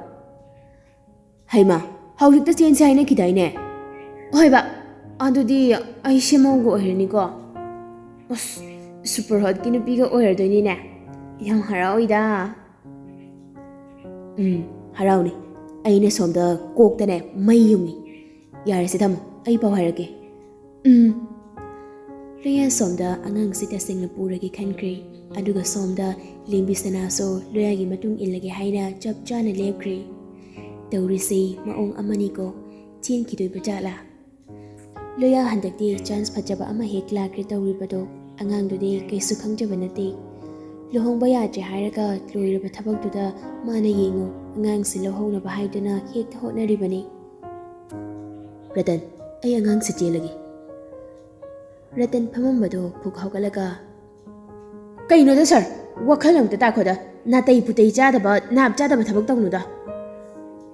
ꯍꯩꯃꯥ, ꯍꯧꯖꯤꯛꯇ ꯆꯦꯟꯁꯦ ꯍꯥꯏꯅꯈꯤꯗꯥꯏꯅꯦ? ꯍꯣꯏꯕ, ꯑꯗꯨꯗꯤ ꯑꯩ ꯁꯦꯝꯍꯧꯒ ꯑꯣꯏꯔꯅꯤꯀꯣ꯫ ꯑꯁ, ꯁꯨꯄꯔ ꯍꯣꯠꯀꯤ ꯅꯨꯄꯤꯒ ꯑꯣꯏꯔꯗꯣꯏꯅꯤꯅꯦ꯫ ꯌꯥꯝ ꯍꯔꯥꯎꯏꯗ꯫ ꯎꯝ, ꯍꯔꯥꯎꯅꯤ꯫ ꯑꯩꯅ ꯁꯣꯝꯗ ꯀꯣꯛꯇꯅꯦ ꯃꯩ ꯌꯨꯡꯉꯤ꯫ ꯌꯥꯔꯦꯁꯦ, ꯊꯝꯃꯣ, ꯑꯩ ꯄꯥꯎ ꯍꯥꯏꯔꯛꯀꯦ꯫ ꯎꯝ꯫ ꯂꯣꯌꯥ ꯁꯣꯝꯗ ꯑꯉꯥꯡꯁꯤ ꯇꯁꯦꯡꯅ ꯄꯨꯔꯒꯦ ꯈꯟꯈ꯭ꯔꯦ, ꯑꯗꯨꯒ ꯁꯣꯝꯗ ꯂꯦꯝꯕꯤꯁꯅꯥꯁꯨ ꯂꯣꯌꯥꯒꯤ ꯃꯇꯨꯡ ꯏꯜꯂꯒꯦ ꯍꯥꯏꯅ ꯆꯞ ꯆꯥꯅ ꯂꯦꯞꯈ꯭ꯔꯦ꯫ ꯇꯧꯔꯤꯁꯤ ꯃꯑꯣꯡ ꯑꯃꯅꯤꯀꯣ, ꯆꯦꯟꯈꯤꯗꯣꯏꯕ ꯖꯥꯠꯂꯥ? ꯂꯣꯌꯥ ꯍꯟꯗꯛꯇꯤ ꯆꯥꯟꯁ ꯐꯖꯕ ꯑꯃ ꯍꯦꯛ ꯂꯥꯛꯈ꯭ꯔꯦ ꯇꯧꯔꯤꯕꯗꯣ, ꯑꯉꯥꯡꯗꯨꯗꯤ ꯀꯩꯁꯨ ꯈꯪꯖꯕ ꯅꯠꯇꯦ꯫ ꯂꯨꯍꯣꯡꯕ ꯌꯥꯗ꯭ꯔꯦ ꯍꯥꯏꯔꯒ ꯂꯣꯏꯔꯕ ꯊꯕꯛꯇꯨꯗ ꯃꯥꯅ ꯌꯦꯡꯉꯨ, ꯑꯉꯥꯡꯁꯤ ꯂꯧꯍꯧꯅꯕ ꯍꯥꯏꯗꯨꯅ ꯍꯦꯛꯇ ꯍꯣꯠꯅꯔꯤꯕꯅꯤ꯫ ꯔꯇꯟ, ꯑꯩ ꯑꯉꯥꯡꯁꯤ ꯆꯦꯜꯂꯒꯦ꯫ ꯔꯇꯟ ꯐꯝꯃꯝꯕꯗꯣ ꯐꯨꯛ ꯍꯧꯒꯠꯂꯒ, "ꯀꯩꯅꯣꯗ ꯁꯥꯔ, ꯋꯥꯈꯜ ꯑꯃꯇ ꯇꯥꯈꯣꯗ, ꯅꯥꯇꯩ ꯄꯨꯇꯩ ꯆꯥꯗꯕ, ꯅꯥꯞ ꯆꯥꯗꯕ ꯊꯕꯛ ꯇꯧꯅꯨꯗ꯫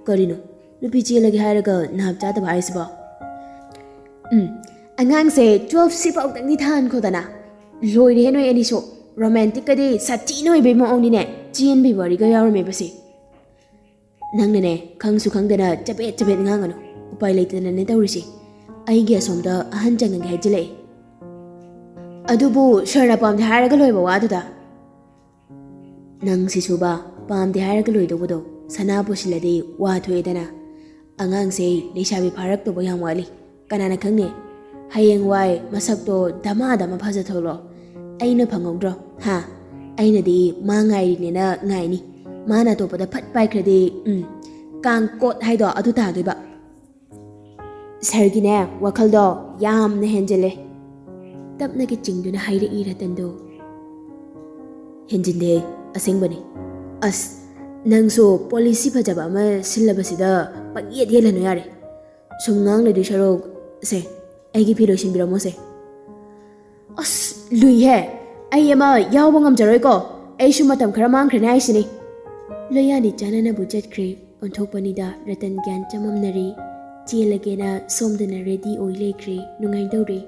ꯀꯔꯤꯅꯣ, ꯅꯨꯄꯤ ꯆꯦꯜꯂꯒꯦ ꯍꯥꯏꯔꯒ ꯅꯥꯞ ꯆꯥꯗꯕ ꯍꯥꯏꯁꯤꯕꯣ?" "ꯎꯝ, ꯑꯉꯥꯡꯁꯦ ꯇꯨꯋꯦꯜꯐ ꯁꯤꯐꯥꯎꯗꯪꯗꯤ ꯊꯥꯍꯟꯈꯣꯗꯅ꯫ ꯂꯣꯏꯔꯦꯍꯦ ꯅꯣꯏ ꯑꯅꯤꯁꯨ, ꯔꯣꯃꯥꯟꯇꯤꯛꯀꯗꯤ ꯁꯥꯊꯤꯅ ꯑꯣꯏꯕꯩ ꯃꯑꯣꯡꯅꯤꯅꯦ, ꯆꯦꯟꯕꯩ ꯋꯥꯔꯤꯒ ꯌꯥꯎꯔꯝꯃꯦꯕꯁꯦ꯫ ꯅꯪꯅꯅꯦ, ꯈꯪꯁꯨ ꯈꯪꯗꯅ ꯆꯕꯦꯠ ꯆꯕꯦꯠ ꯉꯥꯡꯒꯅꯨ꯫ ꯎꯄꯥꯏ ꯂꯩꯇꯗꯅꯅꯦ ꯇꯧꯔꯤꯁꯦ꯫ ꯑꯩꯒꯤ ꯑꯁꯣꯝꯗ ꯑꯍꯟ ꯆꯪꯉꯒꯦ ꯍꯥꯏꯖꯤꯜꯂꯛꯑꯦ꯫" ꯑꯗꯨꯕꯨ ꯁꯥꯔꯅ ꯄꯥꯝꯗꯦ ꯍꯥꯏꯔꯒ ꯂꯣꯏꯕ ꯋꯥꯗꯨꯗ? ꯅꯪ ꯁꯤꯁꯨꯕ, ꯄꯥꯝꯗꯦ ꯍꯥꯏꯔꯒ ꯂꯣꯏꯗꯧꯕꯗꯣ ꯁꯅꯥ ꯄꯨꯁꯤꯜꯂꯗꯤ ꯋꯥ ꯊꯣꯛꯑꯦꯗꯅ꯫ ꯑꯉꯥꯡꯁꯦ ꯂꯩꯁꯥꯕꯤ ꯐꯥꯔꯛꯇꯧꯕ ꯌꯥꯝ ꯋꯥꯠꯂꯤ꯫ ꯀꯅꯥꯅ ꯈꯪꯅꯤ? ꯍꯌꯦꯡꯋꯥꯏ ꯃꯁꯛꯇꯣ ꯗꯃꯥ ꯗꯃꯥ ꯐꯖꯊꯣꯛꯂꯣ꯫ ꯑꯩꯅ ꯐꯪꯍꯧꯗ꯭ꯔꯣ? ꯍꯥ? ꯑꯩꯅꯗꯤ ꯃꯥ ꯉꯥꯏꯔꯤꯅꯦꯅ ꯉꯥꯏꯅꯤ꯫ ꯃꯥꯅ ꯑꯇꯣꯞꯄꯗ ꯐꯠ ꯄꯥꯏꯈ꯭ꯔꯗꯤ, ꯎꯝ, ꯀꯥꯡ ꯀꯣꯠ ꯍꯥꯏꯗꯣ ꯑꯗꯨ ꯇꯥꯗꯣꯏꯕ꯫ ꯁꯥꯔꯒꯤꯅꯦ, ꯋꯥꯈꯜꯗꯣ ꯌꯥꯝꯅ ꯍꯦꯟꯖꯤꯜꯂꯦ꯫ ꯇꯞꯅꯒ ꯆꯤꯡꯗꯨꯅ ꯍꯥꯏꯔꯛꯏ ꯔꯇꯟꯗꯣ꯫ ꯍꯦꯟꯖꯤꯟꯗꯦ, ꯑꯁꯦꯡꯕꯅꯤ꯫ ꯑꯁ, ꯅꯪꯁꯨ ꯄꯣꯂꯤꯁꯤ ꯐꯖꯕ ꯑꯃ ꯁꯤꯜꯂꯕꯁꯤꯗ ꯄꯪꯌꯦꯠ ꯌꯦꯠꯂꯅꯨ ꯌꯥꯔꯦ꯫ ꯁꯨꯝ ꯉꯥꯡ ꯂꯩꯗꯣꯏ ꯁꯔꯨꯛ, ꯁꯦ, ꯑꯩꯒꯤ ꯐꯤ ꯂꯣꯏꯁꯤꯟꯕꯤꯔꯝꯃꯣꯁꯦ꯫ ꯑꯁ, ꯂꯨꯏꯍꯦ꯫ ꯑꯩ ꯑꯃ ꯌꯥꯎꯕ ꯉꯝꯖꯔꯣꯏꯀꯣ꯫ ꯑꯩꯁꯨ ꯃꯇꯝ ꯈꯔ ꯃꯥꯡꯈ꯭ꯔꯅꯤ ꯍꯥꯏꯁꯤꯅꯤ꯫ ꯂꯣꯌꯥꯅꯤ ꯆꯥꯅꯅꯕꯨ ꯆꯠꯈ꯭ꯔꯦ꯫ ꯑꯣꯟꯊꯣꯛꯄꯅꯤꯗ, ꯔꯇꯟ ꯒ꯭ꯌꯥꯟ ꯆꯃꯝꯅꯔꯦ꯫ ꯆꯦꯜꯂꯒꯦꯅ ꯁꯣꯝꯗꯅ ꯔꯦꯗꯤ ꯑꯣꯏ ꯂꯩꯈ꯭ꯔꯦ꯫ ꯅꯨꯡꯉꯥꯏꯗꯧꯔꯦ꯫